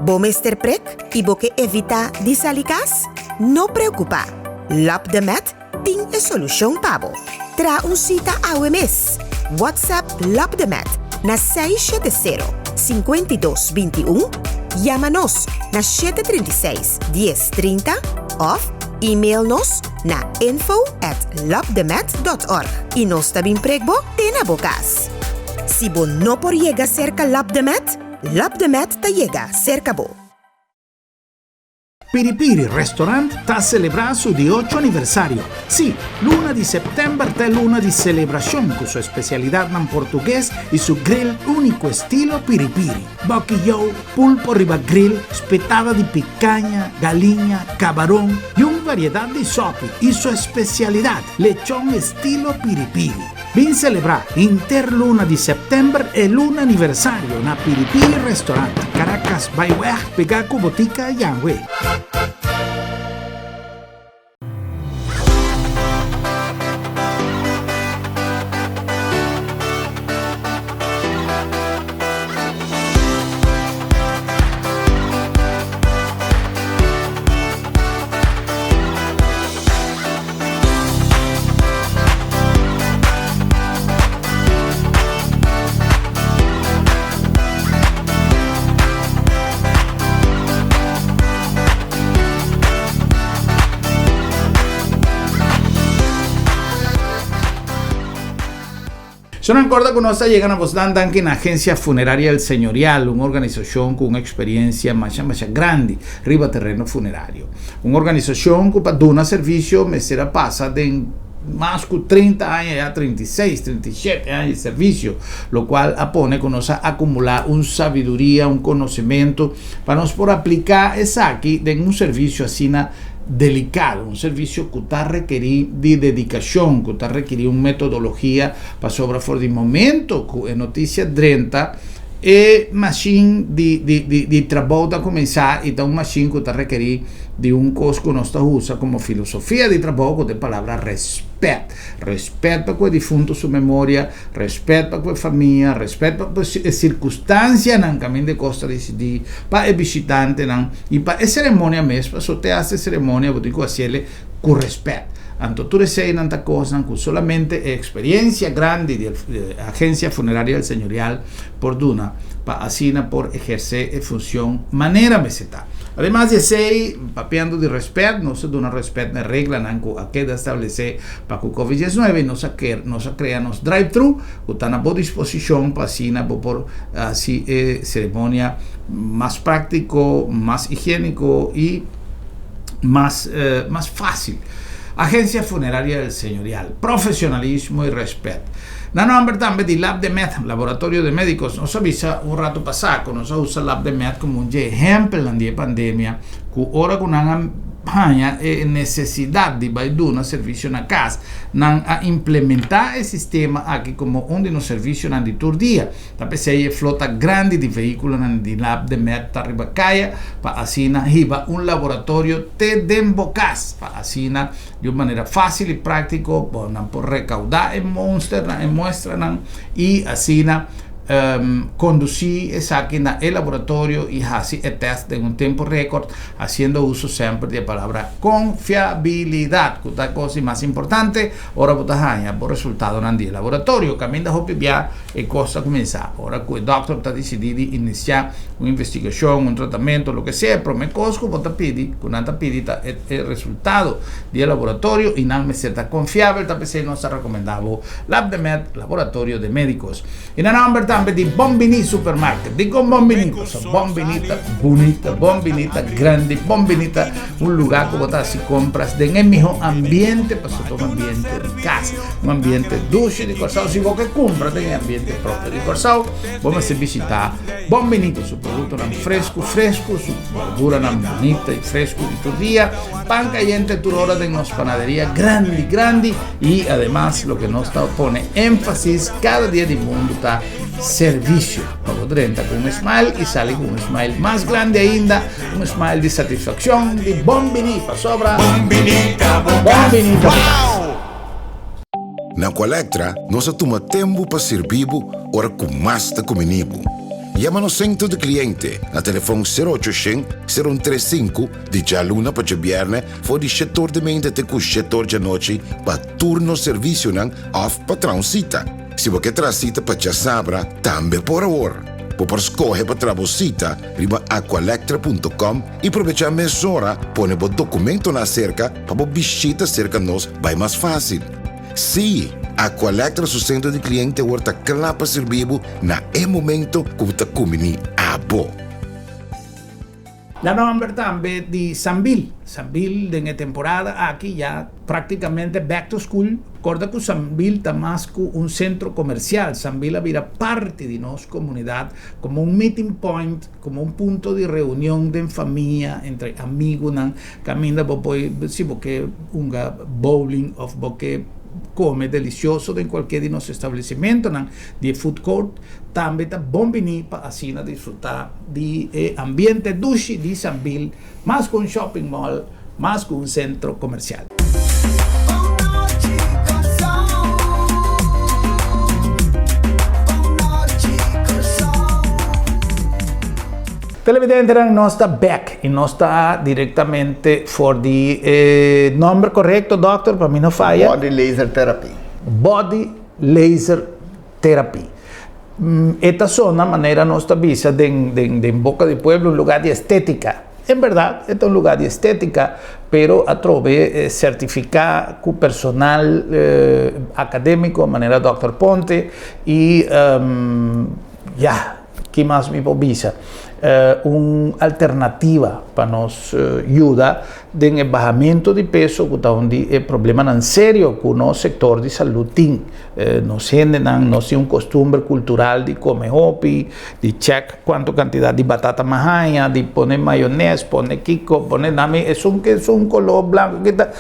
Bo mester prek i bo ke evitá di sali kas? No preokupá! Lap de Met Tin e solushon pa bo. Traha un sita awe mes. WhatsApp Lopdemet na 670 52 21, yama nos na 736 10 30 òf email nos na info at lopdemet dot org i nos ta bin prek bo te na bo kas. Si bo no por yega serka Lopdemet, Lopdemet ta yega serka bo. Piripiri Restaurant ta selebrá su di ocho aniversario. Sí, luna di sèptèmber ta e luna di selebrashon ku su espesialidatnan portugues i su grill úniko estilo Piripiri. Bòkiyou, pulpo riba grill, spetada di pikaña, galiña, kabaron i un variedat di sòpi i su espesialidat, lechon estilo Piripiri. Bin selebrá henter luna di sèptèmber e luna aniversario na Piripiri Restaurant, Caracas Byweg, pegá ku Botica Yanwe. Sonan corda cu nos ta yega na bosnan danki na Agencia Funeraria El Señorial, un organisacion cu un experiencia masha masha grandi riba terreno funerario. Un organisashon ku pa duna servisio mester a pasa den mas ku 30 aña, ya 36, 37 aña di servisio, lokual a pone ku nos a akumulá un sabiduria, un konosementu pa nos por apliká esaki den un servisio asina delikado, un servisio ku ta rekerí di dedikashon, ku ta rekerí un metodologia, pasobra for di momento ku e notisia drenta, E mashin di di di di trabou ta kuminsá i ta un mashin ku ta rekerí di un kos ku nos ta usa komo filosofia di trabou ku ta e palabra rèspèt. Rèspèt pa ku e difuntu su memoria, rèspèt pa ku e famia, rèspèt pa ku e sirkunstansianan kaminda e kos ta disidí, pa e bishitantenan i pa e seremonia mes, pasobra te hasta e seremonia bo tin ku hasiel ku rèspèt. Anto tur eseinan ta kosnan ku solamente e eksperiencia grandi di e Agencia Funeraria El Señorial por duna pa asina por ehersé e funcion manera mester ta. Ademas di esei, papiando di rèspèt, nos a duna rèspèt na e reglanan ku a keda establesé pa ku Covid 19 i nos a nos a krea nos drive-thru ku ta na bo disposishon pa asina bo por hasi e seremonia mas práktiko, mas higiéniko i mas mas fácil. Agencia Funeraria El Señorial, profesionalismo y respet. Na nomber tambe di Lab de Med, Laboratorio de Médicos, nos a bisa un rato pasá ku nos a usa Lab de Med komo un dje ehèmpelnan di e pandemia ku ora ku nan a haña e nesesidat di bai duna servisio na kas, nan a implementá e sistema aki komo un di nos servisionan di tur dia. Ta p'esei e flota grandi di vehíkulonan di Lab de Med ta riba kaya pa asina hiba un laboratorio te den bo kas pa asina di un manera fásil i práktiko bo nan por rekaudá e monsternan, e muestranan i asina kondusí esaki na e laboratorio i hasi e tèst den un tempu rékòrt hasiendo uso semper di e palabra konfiabilidat ku ta e kos di mas importante ora bo ta haña bo resultadonan di e laboratorio. Kaminda hopi bia E kos ta kuminsá ora ku e dòkter ta disidí di inisiá un investigashon, un tratamentu, loke sea. E promé kos ku bo ta pidi, ku nan ta pidi ta e e resultado di e laboratorio i nan mester ta konfiabel. Ta p'esei nos ta rekomendá bo Labdemed, Laboratorio de Médicos. I na nòmber tambe di Bon Biní Supermarket. Dikon Bon Biní? Pasobra Bon Biní ta bunita, Bon Biní ta grandi, Bon Biní ta un lugá ku bo ta hasi kompras den e mihó ambiente, pasobra ta un ambiente di kas. Un ambiente dushi di Kòrsou. Si bo ke kumpra den e ambiente propio di Kòrsou, bo mester bishitá Bon Benito. Su produktonan fresku fresku, su berduranan bunita i fresku di tur dia, pan kayente tur ora den nos panaderia grandi grandi i ademas loke nos ta pone énfasis kada dia di mundu ta servisio. Pa bo drenta ku un smile i sali ku un smile mas grandi ainda, un smile di satisfakshon di Bon Bini pasobra Bon Bini ta bo kas. Na Aqualectra nos a tuma tempu pa sirbi bo ora ku mas ta kumini bo. Yama nos sentro di kliente na telefon sero ocho shen, sero un tres sinku di djaluna pa djabièrnè for di shet or di meinta te ku shet or djanochi pa tur nos servisionan òf pa traha un sita. Si bo ke traha sita pa djasabra tambe por awor. Bo por skohe pa traha bo sita riba aqualectra punto com i probechá mesora pone bo dokumentonan aserka pa bo bishita serka nos bai mas fásil. Sí, Aqualectra su sentro di kliente awor ta kla pa sirbi bo na e momento ku bo ta kumbiní abo. Na nomber tambe di Sambil. Sambil den e temporada aki ya practicamente back to school. Corda cu Sambil ta mas cu un centro comercial. Sambil a bira parti di nos comunidad como un meeting point, como un punto di reunion den famia, entre amigunan. Caminda bo por, si bo ke hunga bowling of bo ke come delicioso den cualkier di nos establecimentonan di e food court. Tambe ta bon bini pa asina disfruta di e ambiente dushi di Sambil, mas ku un shopping mall, mas ku un sentro komersial. Televidentenan, nos ta bek y nos ta directamente for di e nomber corecto, dokter, pa mi no faya. Body Laser Therapy. Body Laser Therapy. E ta sona manera nos ta bisa den den den boca di pueblo un lugar di estetica. En berdad e ta un lugar di estetica, pero atrobe certifica cu personal academico manera Dòkter Ponte y ya, ki mas mi por bisa? Un alternativa pa nos yuda den e bahamento di peso ku ta un di e problemanan serio ku nos sektor di salud tin. Nos hendenan nos tin un kostumber kultural di kome hopi, di chèk kuantu kantidat di batata mas haña, di pone mayones, pone kiko, pone nami esun ke esun koló blanku kita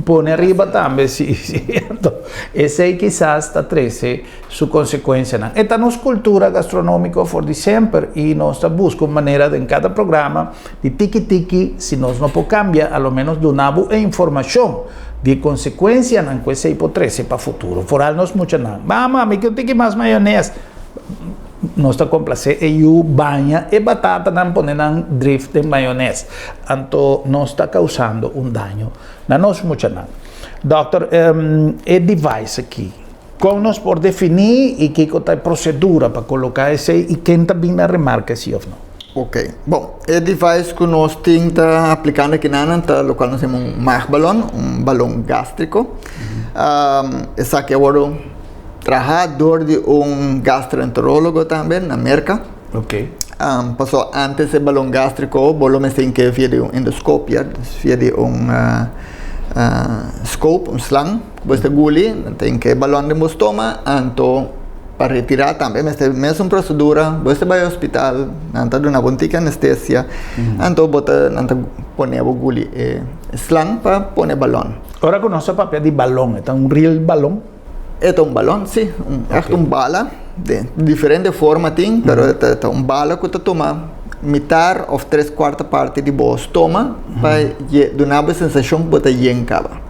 pone ariba tambe si si anto esei kisas ta trese su konsekuensianan. E ta nos kultura gastronómiko for di semper i nos ta buska un manera den kada programa Di tiki tiki, si nos no por cambia, a lo menos duna bo e informacion di e consecuencianan cu esey por trece pa futuro. Vooral nos muchanan. Mama, mi ke un tiki mas mayones. Nos ta complace e yu baña e batatanan pone nan drif den mayones. Anto nos ta causando un daño na nos muchanan. Dokter, e device aki, con nos por defini y kico ta e procedura pa coloca esey y ken ta bin na remarca si of no? Ok, bon, e device ku nos tin ta aplikando akinan ta lokual nos yama un maagbalon, un balon gástriko. Esaki a wòrdu trahá dor di un gastroenterólogo tambe na Merka. Ok. Pasobra ántes e balon gástriko bo lo mester hink'é via di un endoskopia, via di un scope, un slang ku bo mester guli, nan ta hink'é e balon den bo stoma, anto Pa retirá tambe mester mesun prosedura, bo mester bai hospital, nan ta duna bo un tiki anestesia, anto bo ta nan ta pone bo guli e slang pa pone balon. Ora ku nos ta papia di balon, e ta un real balon? E ta un balon, si, un ègt un bala, den diferente forma tin, pero e ta un bala ku ta tuma mitar òf tres kuarta parti di bo stoma pa duna bo e sensashon ku bo ta yen kaba.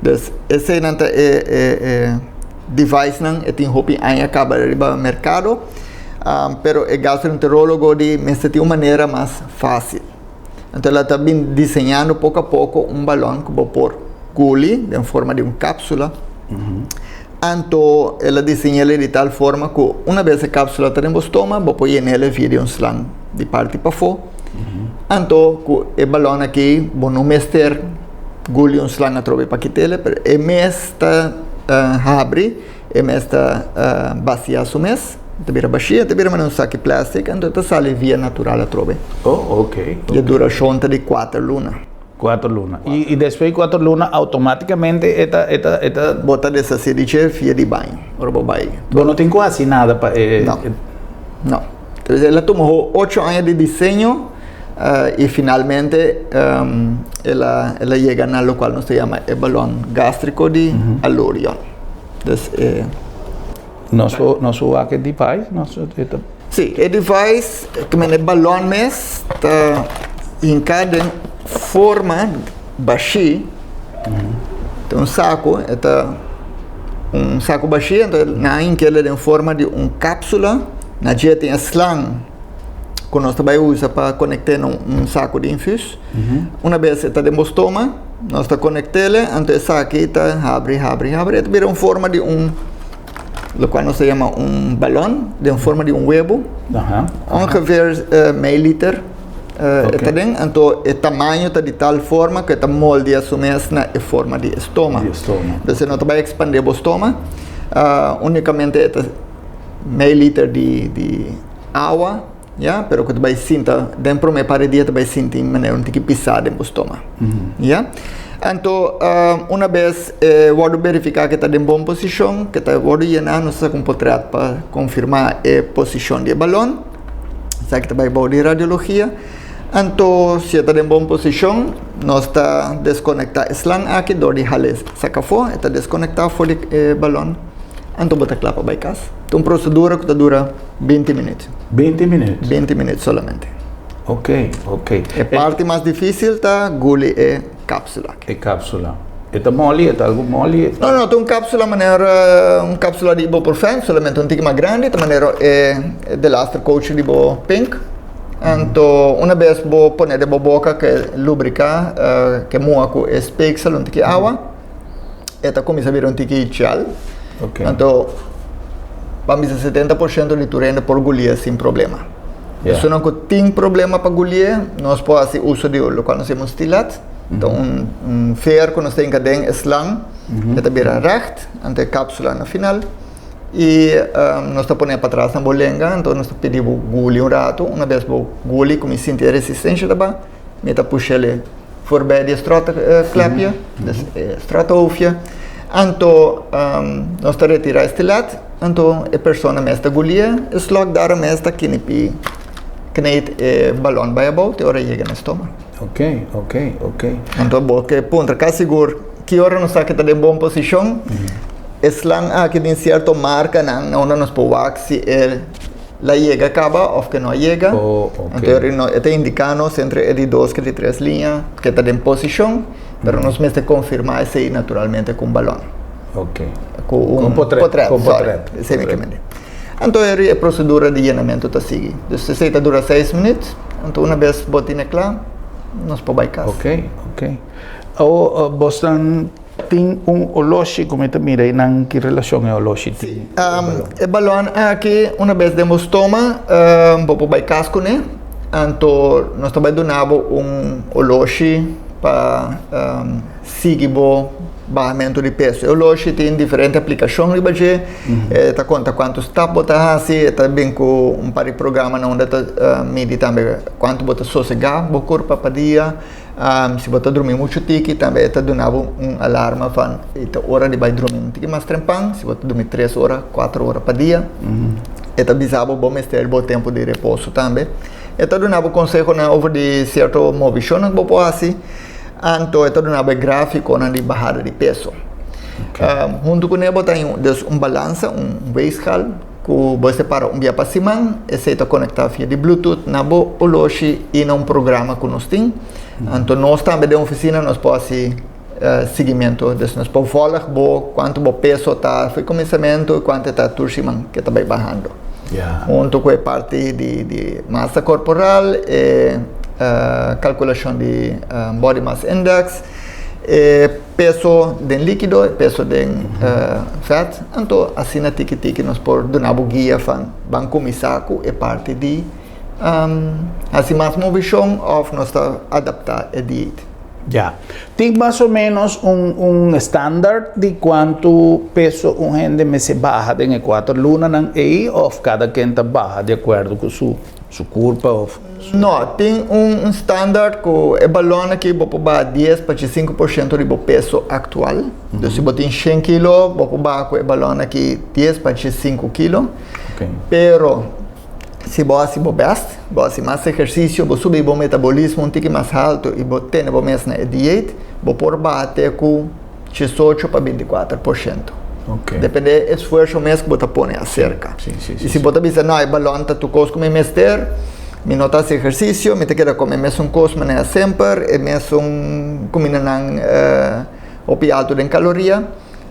Dus eseinan ta e. Devicenan e tin hopi aña kaba riba merkado, pero e gastroenterologo di mester tin un manera mas fásil. Anto el a ta bin diseñando poko a poko un balòn ku bo por guli den forma di un kápsula. Anto el a diseñ'el di tal forma ku una bes e kápsula ta den bo stoma, bo por yen'el via di un slang di parti pafó. Anto ku e balòn aki bo no mester guli un slang atrobe pa kit'el, pero e mes ta habri, e mes ta basia su mes, ta bira bashia, ta bira manera un saki plastic, anto ta sali via natural atrobe. Oh, ok. E durashon ta di kuater luna. Kuater luna. I despues di kuater luna automaticamente e ta, e ta, e ta. Bo ta deshasí di dje via di baño, ora bo bai. Bo no tin ku hasi nada pa e. No, no. Entonces el a tuma ocho aña di diseño. I finalmente el a el a yega na lokual nos ta yama e balon gástriko di Alorion. Dus e. Nos por nos por wak e device? Nos e ta. Sí, e device ke men e balon mes ta hinká den forma bashí. Ta un saku, e ta un saku bashí, anto nan a hink'el den forma di un kápsula. Na dje tin e slang. ku nos ta bai usa pa konekt'é na un saku di infus. Una bes e ta den bo stoma, nos ta konekt'é, anto esaki ta habri, habri, habri, e ta bira un forma di un, lokual nos ta yama un balon, den forma di un webu. Ongeveer mei liter e ta den, anto e tamaño ta di tal forma ku e ta moldia su mes na e forma di e stoma. Entonces e no ta bai ekspandé bo stoma, unikamente e ta mei liter di awa. Ya, pero ku ta bai sinta den promé par di dia ta bai sinti manera un tiki pisá den bo stoma. Ya. Anto una bes e wòrdu verifiká ku ta den bon posishon, ku ta wòrdu yená, nos ta saka un potrèt pa konfirmá e posishon di e balòn. Esaki ta bai bou di radiologia. Anto si e ta den bon posishon, nos ta deskonektá e slang aki dor di hal'é saka afó, e ta deskonektá for di e balòn, anto bo ta kla pa bai kas. Ta un prosedura ku ta dura 20 minuut. 20 minuut? 20 minuut solamente. Ok, ok. E parti mas difícil ta guli e cápsula. E cápsula. E ta moli? E ta algo moli? No, no, ta un cápsula manera un cápsula di ibuprofen, solamente un tiki mas grandi, ta manera e delaster coach di bo pink. Anto una bes bo pone den bo boca ke lubrica, ke muha ku e speeksel un tiki awa. E ta kuminsá bira un tiki gel. Ok. Anto, ban bisa 70% di tur hende por gulié sin problema. Ja. Esunnan ku tin problema pa gulié, nos por hasi uso di lokual nos yama un stilet. Ta un un veer ku nos ta hinka den e slang, e ta bira règt, anto e kápsula na final. I nos ta pone patras na bo lenga, anto nos ta pidi bo guli un ratu. Una bes bo guli, kuminsá sinti e resistensha ta ba. Mi ta push'el voorbij di e strotteklepje, dus e strothoofdje. Anto nos ta retira e stilet, anto e persona mes ta guli'e, e slok daar mes ta kinipi, kneed e balon bai abou te ora e yega na e stoma. Ok, ok, ok. Anto bo ke puntra kasi sigur ki ora nos sa ke ta den bon posishon, e slang aki tin sierto markanan na unda nos por wak si e La yega kaba of ke no a yega. Oh, ok. Anto no, e ta indiká nos entre e di dos ke di tres liña ke ta den posishon, pero nos mester konfirmá esei naturalmente ku un balòn. Ok. Ku un Ku un potret. potret, Ku un sorry. potret. Esei mi ke mende. Anto e prosedura di yenamentu ta sigui. Dus esei ta dura seis minüt, anto una bes bo tine kla, nos por bai kas. Ok, ok. Awor, bosnan Tin un oloshi ku mi ta mira einan, ki relashon e oloshi tin ku e balon? E balon aki una bes den bo stoma bo por bai kas kuné, anto nos ta bai duna bo un oloshi pa sigui bo bahamentu di peso. E oloshi tin diferente aplikashon riba dje, e ta konta kuantu stap bo ta hasi, e ta bin ku un par di programa na unda ta midi tambe kuantu bo ta sosegá bo kurpa pa dia. Si bo ta drumi muchu tiki tambe e ta duna bo un alarma van e ta ora di bai drumi un tiki mas trempan, si bo ta drumi tres ora, kuater ora pa dia, e ta bisa bo bo mester bo tempu di reposo tambe. E ta duna bo konsehonan over di sierto movishonnan ku bo por hasi, anto e ta duna bo e grafikonan di bahada di peso. Huntu kuné bo ta haña dus un balansa, un weegschaal. Ku bo separa un bia pa siman, esei ta konektá via di Bluetooth na bo oloshi i na un programa ku nos tin. Anto nos tambe den ofisina nos por hasi siguimentu. Dus nos por vòlg bo kuantu bo peso ta for kuminsamentu i kuantu e ta tur siman ke ta bai bahando. Huntu ku e parti di masa korporal, e kalkulashon di body mass index, e peso den líkido, e peso den vèt. Anto asina tiki tiki nos por duna bo guia van ban kuminsá ku e parti di hasi mas movishon òf nos ta adaptá e diet. Ya. Tin mas o ménos un un standaard di kuantu peso un hende mester baha den e kuater lunanan ei òf kada ken ta baha di akuerdo ku su su kurpa òf su. No, tin un standaard ku e balòn aki bo por baha dies pa 5% di bo peso aktual. Dus si bo tin shen kilo, bo por baha ku e balòn aki dies pa 5 kilo. Pero si bo hasi bo bèst, bo hasi mas ehersisio, bo subi bo metabolismo un tiki mas haltu i bo tene bo mes na e diet, bo por baha te ku 18 pa 24%. Depende e esfuerso mes ku bo ta pone aserka. I si bo ta bisa, no, e balòn ta tur kos ku mi mester, mi no ta hasi ehersisio, mi ta keda kome e mesun kos manera semper, e mesun kumindanan Hopi alto den caloria,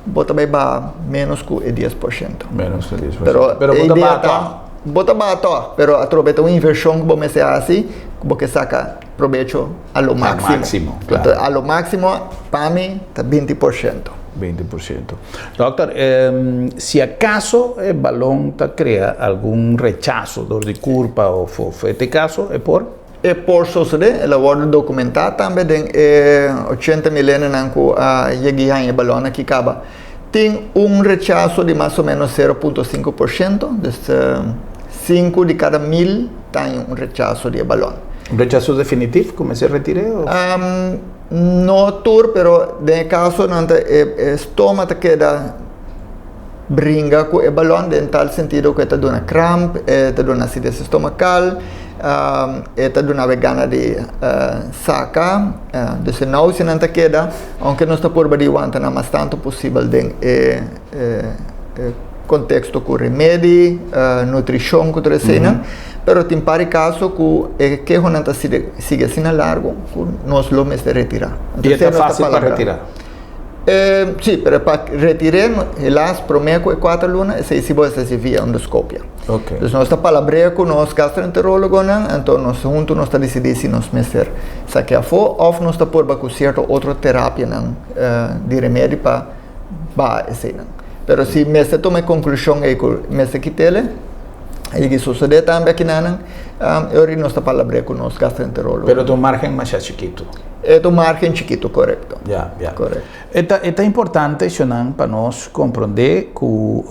bo ta bay baha menos cu e 10%. Menos cu 10%. Pero, Pero e bo ta idea baha ta, toch? Bo ta baha toch, pero atrobe ta un inversion cu bo mester haci, cu bo ke saca probecho a lo Al maximo. maximo, claro. Entonces, a lo maximo, pa mi, ta 20%. 20%. Dokter, si acaso e balon ta crea algun rechazo dor di curpa of of e caso, e por? E por sosodé, el a wòrdu dokumentá tambe den e 80 mil hendenan ku a yega i haña e balòn aki kaba. Tin un rechaso di mas o ménos 0.5%, dus 5 di kada 1000 ta un rechaso di e balon. Un rechaso definitivo, ku mester retir'é o? No tur, pero den e kasonan ta e stoma ta keda bringa ku e balon den tal sentido ku e ta duna kramp, e ta duna asides estomakal, e ta duna awe gana di saka, dus e nauseanan ta keda, aunke nos ta purba di wanta nan mas tantu posibel den e konteksto ku remedi, nutrishon ku tur eseinan, pero tin par di kaso ku e kehonan ta sigui asina largu ku nos lo mester retirá. I e ta fásil pa retirá? Sí, pero pa retir'é helaas promé ku e kuater luna esei si bo a hasi via endoskopia. Dus nos ta palabr'é ku nos gastroenterólogonan, anto nos huntu nos ta disidí si nos mester sak'é afó òf nos ta purba ku sierto otro terapianan di remedi pa baha eseinan. Pero si mester tuma e konklushon ei ku mester kit'el, a yega sosodé tambe akinanan, e ora nos ta palabr'é ku nos gastroenterólogo. Pero ta un margen masha chikitu. E ta un margen chikitu, korekto. Ya, ya. Korekto. E ta importante, shonnan, pa nos komprondé ku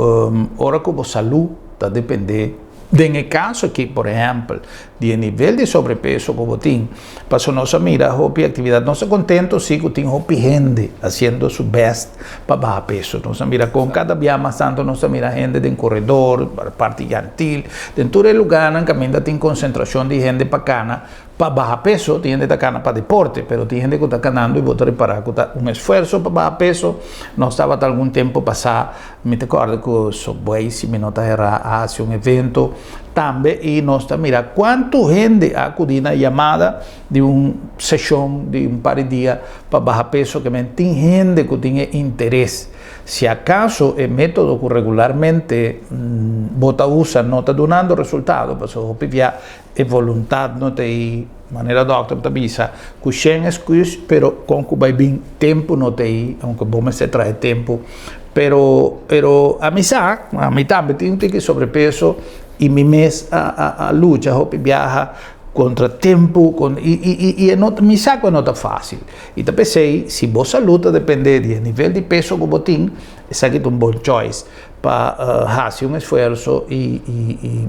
ora ku bo salú ta dependé, den e kaso aki, por ehèmpel, di e nivel di sobrepeso ku bo tin, pasobra nos a mira hopi aktividat, nos ta kontento si ku tin hopi hende hasiendo su bèst pa baha peso. Nos a mira kon kada bia mas tantu nos ta mira hende den koredor, parti Yantil, den tur e lugánan kaminda tin konsentrashon di hende pa kana pa baha peso. Tin hende ta kana pa deporte, pero tin hende ku ta kanando i bo ta ripará ku ta un esfuerso pa baha peso. Nos tabata algun tempu pasá, mi ta kòrda ku Subway, si mi no ta erá, a hasi un evento tambe i nos ta mira kuantu hende a akudí na yamada di un seshon di un par di dia pa baha peso. Ke men tin hende ku tin e interes. Si akaso e método ku regularmente bo ta usa no ta dunando resultado, pasobra hopi bia E voluntad no ta ei, manera dokter ta bisa, ku shen excuse, pero kon ku bai bin tempu no ta ei, aunke bo mester traha e tempu. Pero, pero ami sa, ami tambe tin un tiki sobrepeso i mi mes a a a lucha hopi biaha kontra tempu, kon i i i i e no mi sa ku e no ta fásil. I ta p'esei, si bo salud ta depende di e nivel di peso ku bo tin, esaki ta un bon choice. Pa hasi un esfuerso i i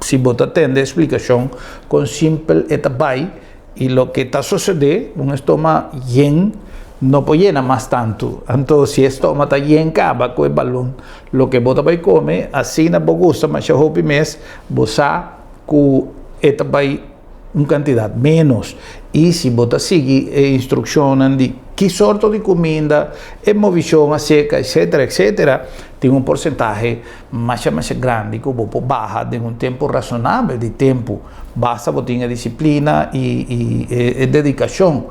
si bo ta tende e splikashon kon simpel e ta bai i loke ta sosodé un estoma yen no por yena mas tantu anto si e stoma ta yen kaba ku e balon loke bo ta bai kome asina bo gusta masha hopi mes bo sa ku e ta bai un kantidat ménos i si bo ta sigui e instrukshonnan di ki sorto di kuminda, e movishon aserka etsetera etsetera, tin un porsentahe masha masha grandi ku bo por baha den un tempu rasonabel di tempu. Basta bo tin e disiplina i i e dedikashon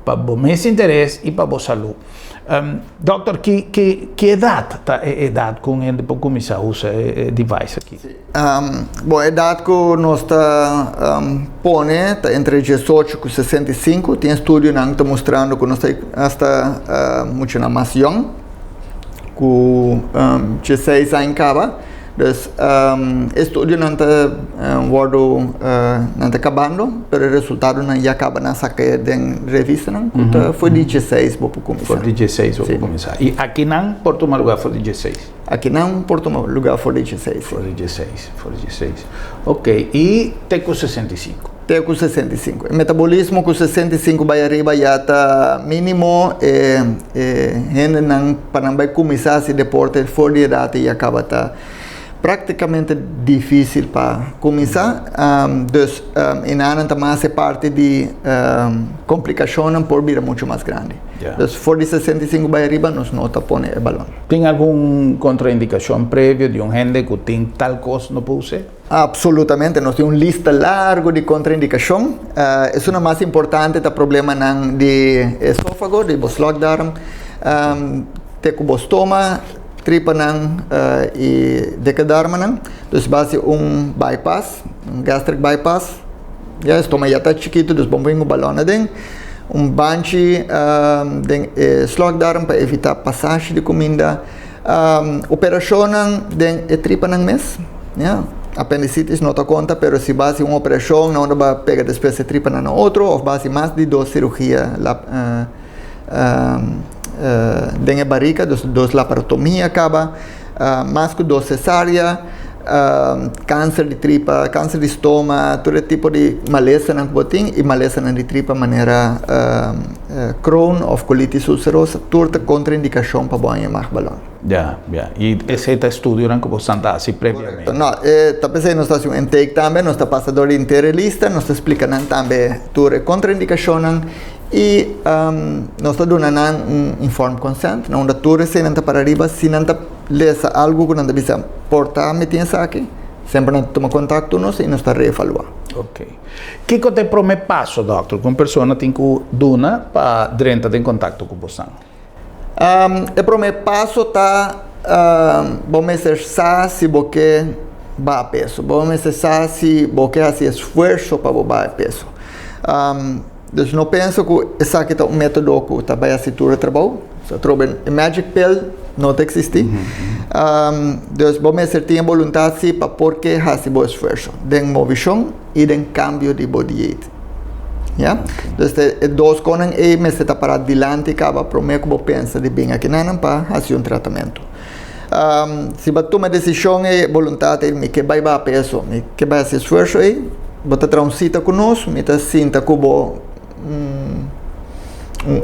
pa bo mes interes i pa bo salú. Dòkter, ki ki ki edat ta e edat ku un hende por kuminsá usa e device aki? Bon, edat ku nos ta pone ta entre diesocho ku 65. Tin estudionan ta mustrando ku nos ta hasta muchanan mas yòn ku dieseis aña kaba. Dus estudionan ta wòrdu nan ta kabando pero e resultadonan ya kaba nan saka den revistanan ku ta for di dieseis bo por kuminsá. For di dieseis bo por kuminsá. I akinan por tuma lugá for di dieseis? Akinan por tuma lugá for di dieseis. For di dieseis, for di dieseis. Ok, i te ku 65? Te ku 65. E metabolismo ku 65 bai ariba ya ta mínimo. E e hendenan pa nan bai kuminsá hasi deporte for di edat ei ya kaba ta práktikamente difísil pa kuminsá. Dus e nannan ta mas e parti di komplikashonnan por bira muchu mas grandi. Dus for di 65 bai ariba nos no ta pone e balon. Tin algun kontraindikashon previo di un hende ku tin tal kos no por us'é? Apsolutamente, nos tin un lista largu di kontraindikashon. Esunnan mas importante ta problemanan di esófago, di bo slokdarm, te ku bo stoma, tripanan i dikke darmanan. Dus base un bypass, un gastric bypass. Ya e stoma ya ta chikitu, dus bon pon un balon aden. Un banchi den e slokdarm pa evitá pasashi di kuminda. Operashonnan den e tripanan mes, ya. Apendisitis no ta konta, pero si bo hasi un operashon na unda bo a pega despues e tripanan na otro òf bo hasi mas di dos sirugia den e barika, dus dos laparotomia kaba, mas ku dos sesaria. Kanser di tripa, kanser di stoma, tur e tipo di malesanan ku bo tin i malesanan di tripa manera Crohn òf colitis ulcerosa, tur ta kontraindikashon pa bo haña magbalon. Ya, ya. I esei ta estudionan ku bo esnan ta hasi previamente? Korekto. No, ta p'esei nos ta hasi un intake tambe, nos ta pasa dor di henter e lista, nos ta splika nan tambe tur e kontraindikashonnan i nos ta duna nan un informed consent na unda tur eseinan ta para riba si nan ta lesa algu ku nan ta bisa por ta mi tin esaki, semper nan ta tuma kontakto nos i nos ta reevaluá. Ok. Kiko ta e promé paso, dòkter, ku un persona tin ku duna pa drenta den kontakto ku bosan? E promé paso ta bo mester sa si bo ke baha peso. Bo mester sa si bo ke hasi esfuerso pa bo baha e peso. Dus no pensa ku esaki ta un método ku ta bai hasi tur e trabou. So atrobe e magic pill no ta eksistí. Dus bo mester tin e boluntat si pa por ke hasi bo esfuerso den movishon i den kambio di bo dieet. Ya? Dus e dos konan ei mester ta pará dilanti kaba promé ku bo pensa di bin akinanan pa hasi un tratamentu. Si bo tuma e desishon ei, e boluntat ei, mi ke bai baha peso, mi ke bai hasi esfuerso ei, bo ta traha un sita ku nos, mi ta sinta ku bo un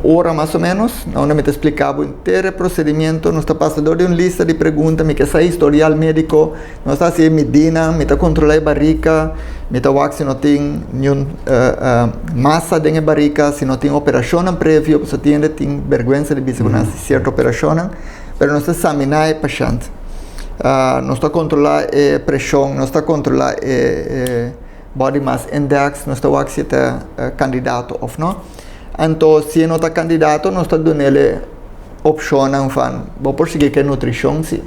ora mas o ménos, na unda mi ta splika bo henter e prosedimentu, nos ta pasa dor di un lista di pregunta, mi ke sa historial médiko, nos ta hasi e midinan, mi ta kontrolá e barika, mi ta wak si no tin niun masa den e barika, si no tin operashonnan previo, pasobra tin hende tin bèrgwensa di bisa ku nan hasi sierto operashonnan. Pero nos ta examiná e pashènt. Nos ta kontrolá e preshon, nos ta kontrolá e body mass index, nos ta wak si e ta kandidato òf no. Anto si e no ta kandidato nos ta dun'el e opshonnan van bo por sigui ku e nutrishon si.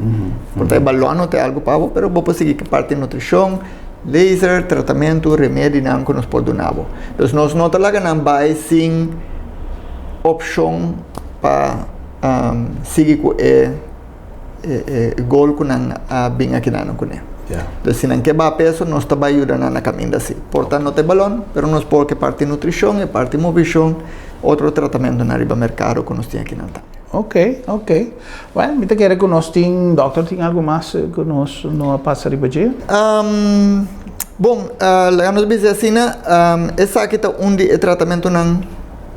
Por ta e balòn no ta e algu pa bo, pero bo por sigui ku e parti nutrishon, laser, tratamentu, remedinan ku nos por duna bo. Dus nos no ta laga nan bai sin opshon pa. sigui ku e goal ku nan a bin akinan kuné. Dus si nan ke baha peso nos ta bai yuda nan na kaminda si. Por ta no ta e balòn pero nos por ke parti nutrishon e parti movishon otro tratamentunan riba merkado ku nos tin akinan tambe. Ok, ok. Bueno, mi ta kere ku nos tin, dòkter tin algu mas ku nos no a pasa riba dje? Bon, laga nos bisa asina, esaki ta un di e tratamentunan.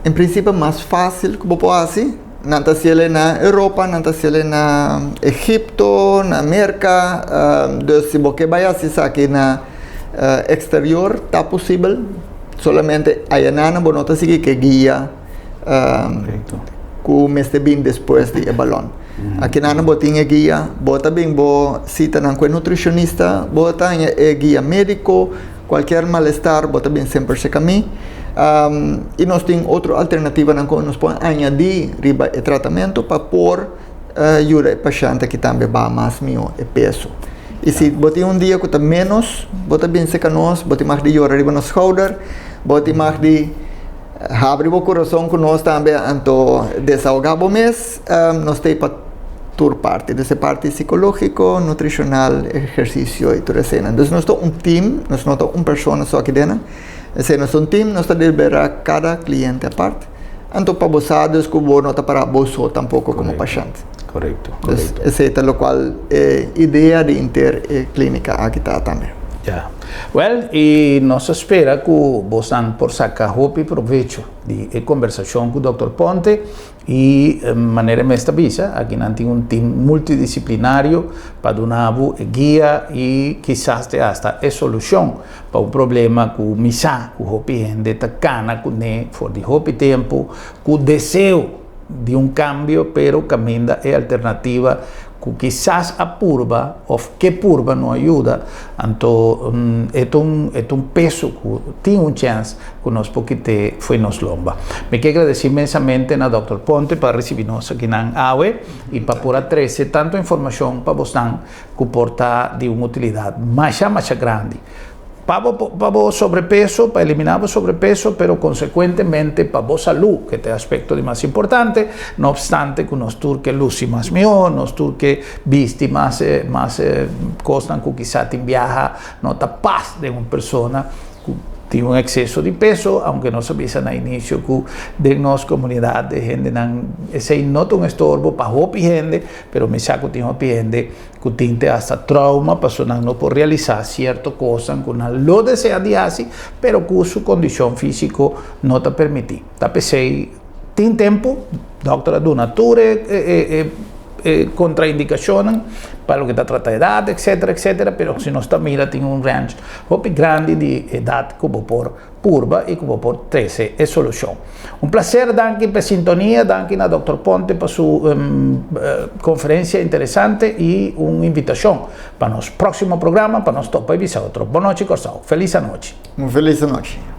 En principio mas fácil ku bo por hasi, nan ta hasiel na Europa, nan ta hasiel na Egipto, na Merka, dus si bo ke bai hasi esaki na exterior ta posibel, solamente ayanan bo no ta sigui ke guia ku mester bin despues di e balòn. Akinan bo tin e guia, bo ta bin bo sitanan ku e nutricionista, bo ta haña e guia médiko. Cualkier malestar bo ta bin semper cerca mi. Y nos tin otro alternativanan cu nos por añadi riba e tratamento pa por yuda e pashente aki tambe baha mas miho e peso. Y si bo tin un dia cu ta menos, bo ta bin cerca nos, bo tin mag di yora riba nos schouder, bo tin mag di habri bo curason cu nos tambe anto desahoga bo mes, nos ta pa tur parti, dus e parti psicológico, nutricional, ehercicio y tur eseinan. Dus nos ta un team, nos no ta un persona so aki dena, esei nos ta un team, nos ta delibera cada cliente apart, anto pa bo sa dus cu bo no ta para bo so tampoco como pashent. Correcto, correcto. Dus esei ta locual e idea di inter e clinica aki ta tambe. Ya. Well, y nos ta spera cu bosan por saca hopi provecho di e conversacion cu Doctor Ponte. I manera e mes ta bisa, aki nan tin un tim multidisiplinario pa duna bo e guia i kisas te asta e solushon pa un problema ku mi sa ku hopi hende ta kana kuné for di hopi tempu ku deseo di un kambio pero kaminda e alternativa ku kisas a purba òf ke purba no a yuda, anto e ta un e ta un peso ku tin un chèns ku nos por kit'é fo'i nos lomba. Mi ke gradesí inmensamente na dòkter Ponte pa risibí nos akinan awe i pa por a trese tantu informashon pa bosnan ku por ta di un utilidat masha masha grandi. Pa bo pa bo sobrepeso, pa eliminá bo sobrepeso, pero konsekuentemente pa bo salú, ke ta e aspekto di mas importante, no opstante ku nos tur ke lusi mas mihó, nos tur ke bisti mas mas kosnan ku kisá tin biaha no ta pas den un persona ku. Tin un ekseso di peso, aunke nos a bisa na inisio ku den nos komunidat e hendenan esei no ta un estorbo pa hopi hende, pero mi sa ku tin hopi hende ku tin te hasta trauma pasobra nan no por realisá sierto kosnan ku nan lo desea di hasi, pero ku su kondishon físiko no ta permití. Ta p'esei tin tempu, dòkter a duna tur e e kontraindikashonnan pa loke ta trata edat etcetera etcetera, pero si nos ta mira tin un range hopi grandi di edat ku bo por purba i ku bo por trese e solushon. Un plaser, danki pa e sintonia, danki na Dòkter Ponte pa su konferensia interesante i un invitashon pa nos próksimo programa pa nos topa i bisa otro. Bon nochi Kòrsou, felis anochi. Un felis anochi.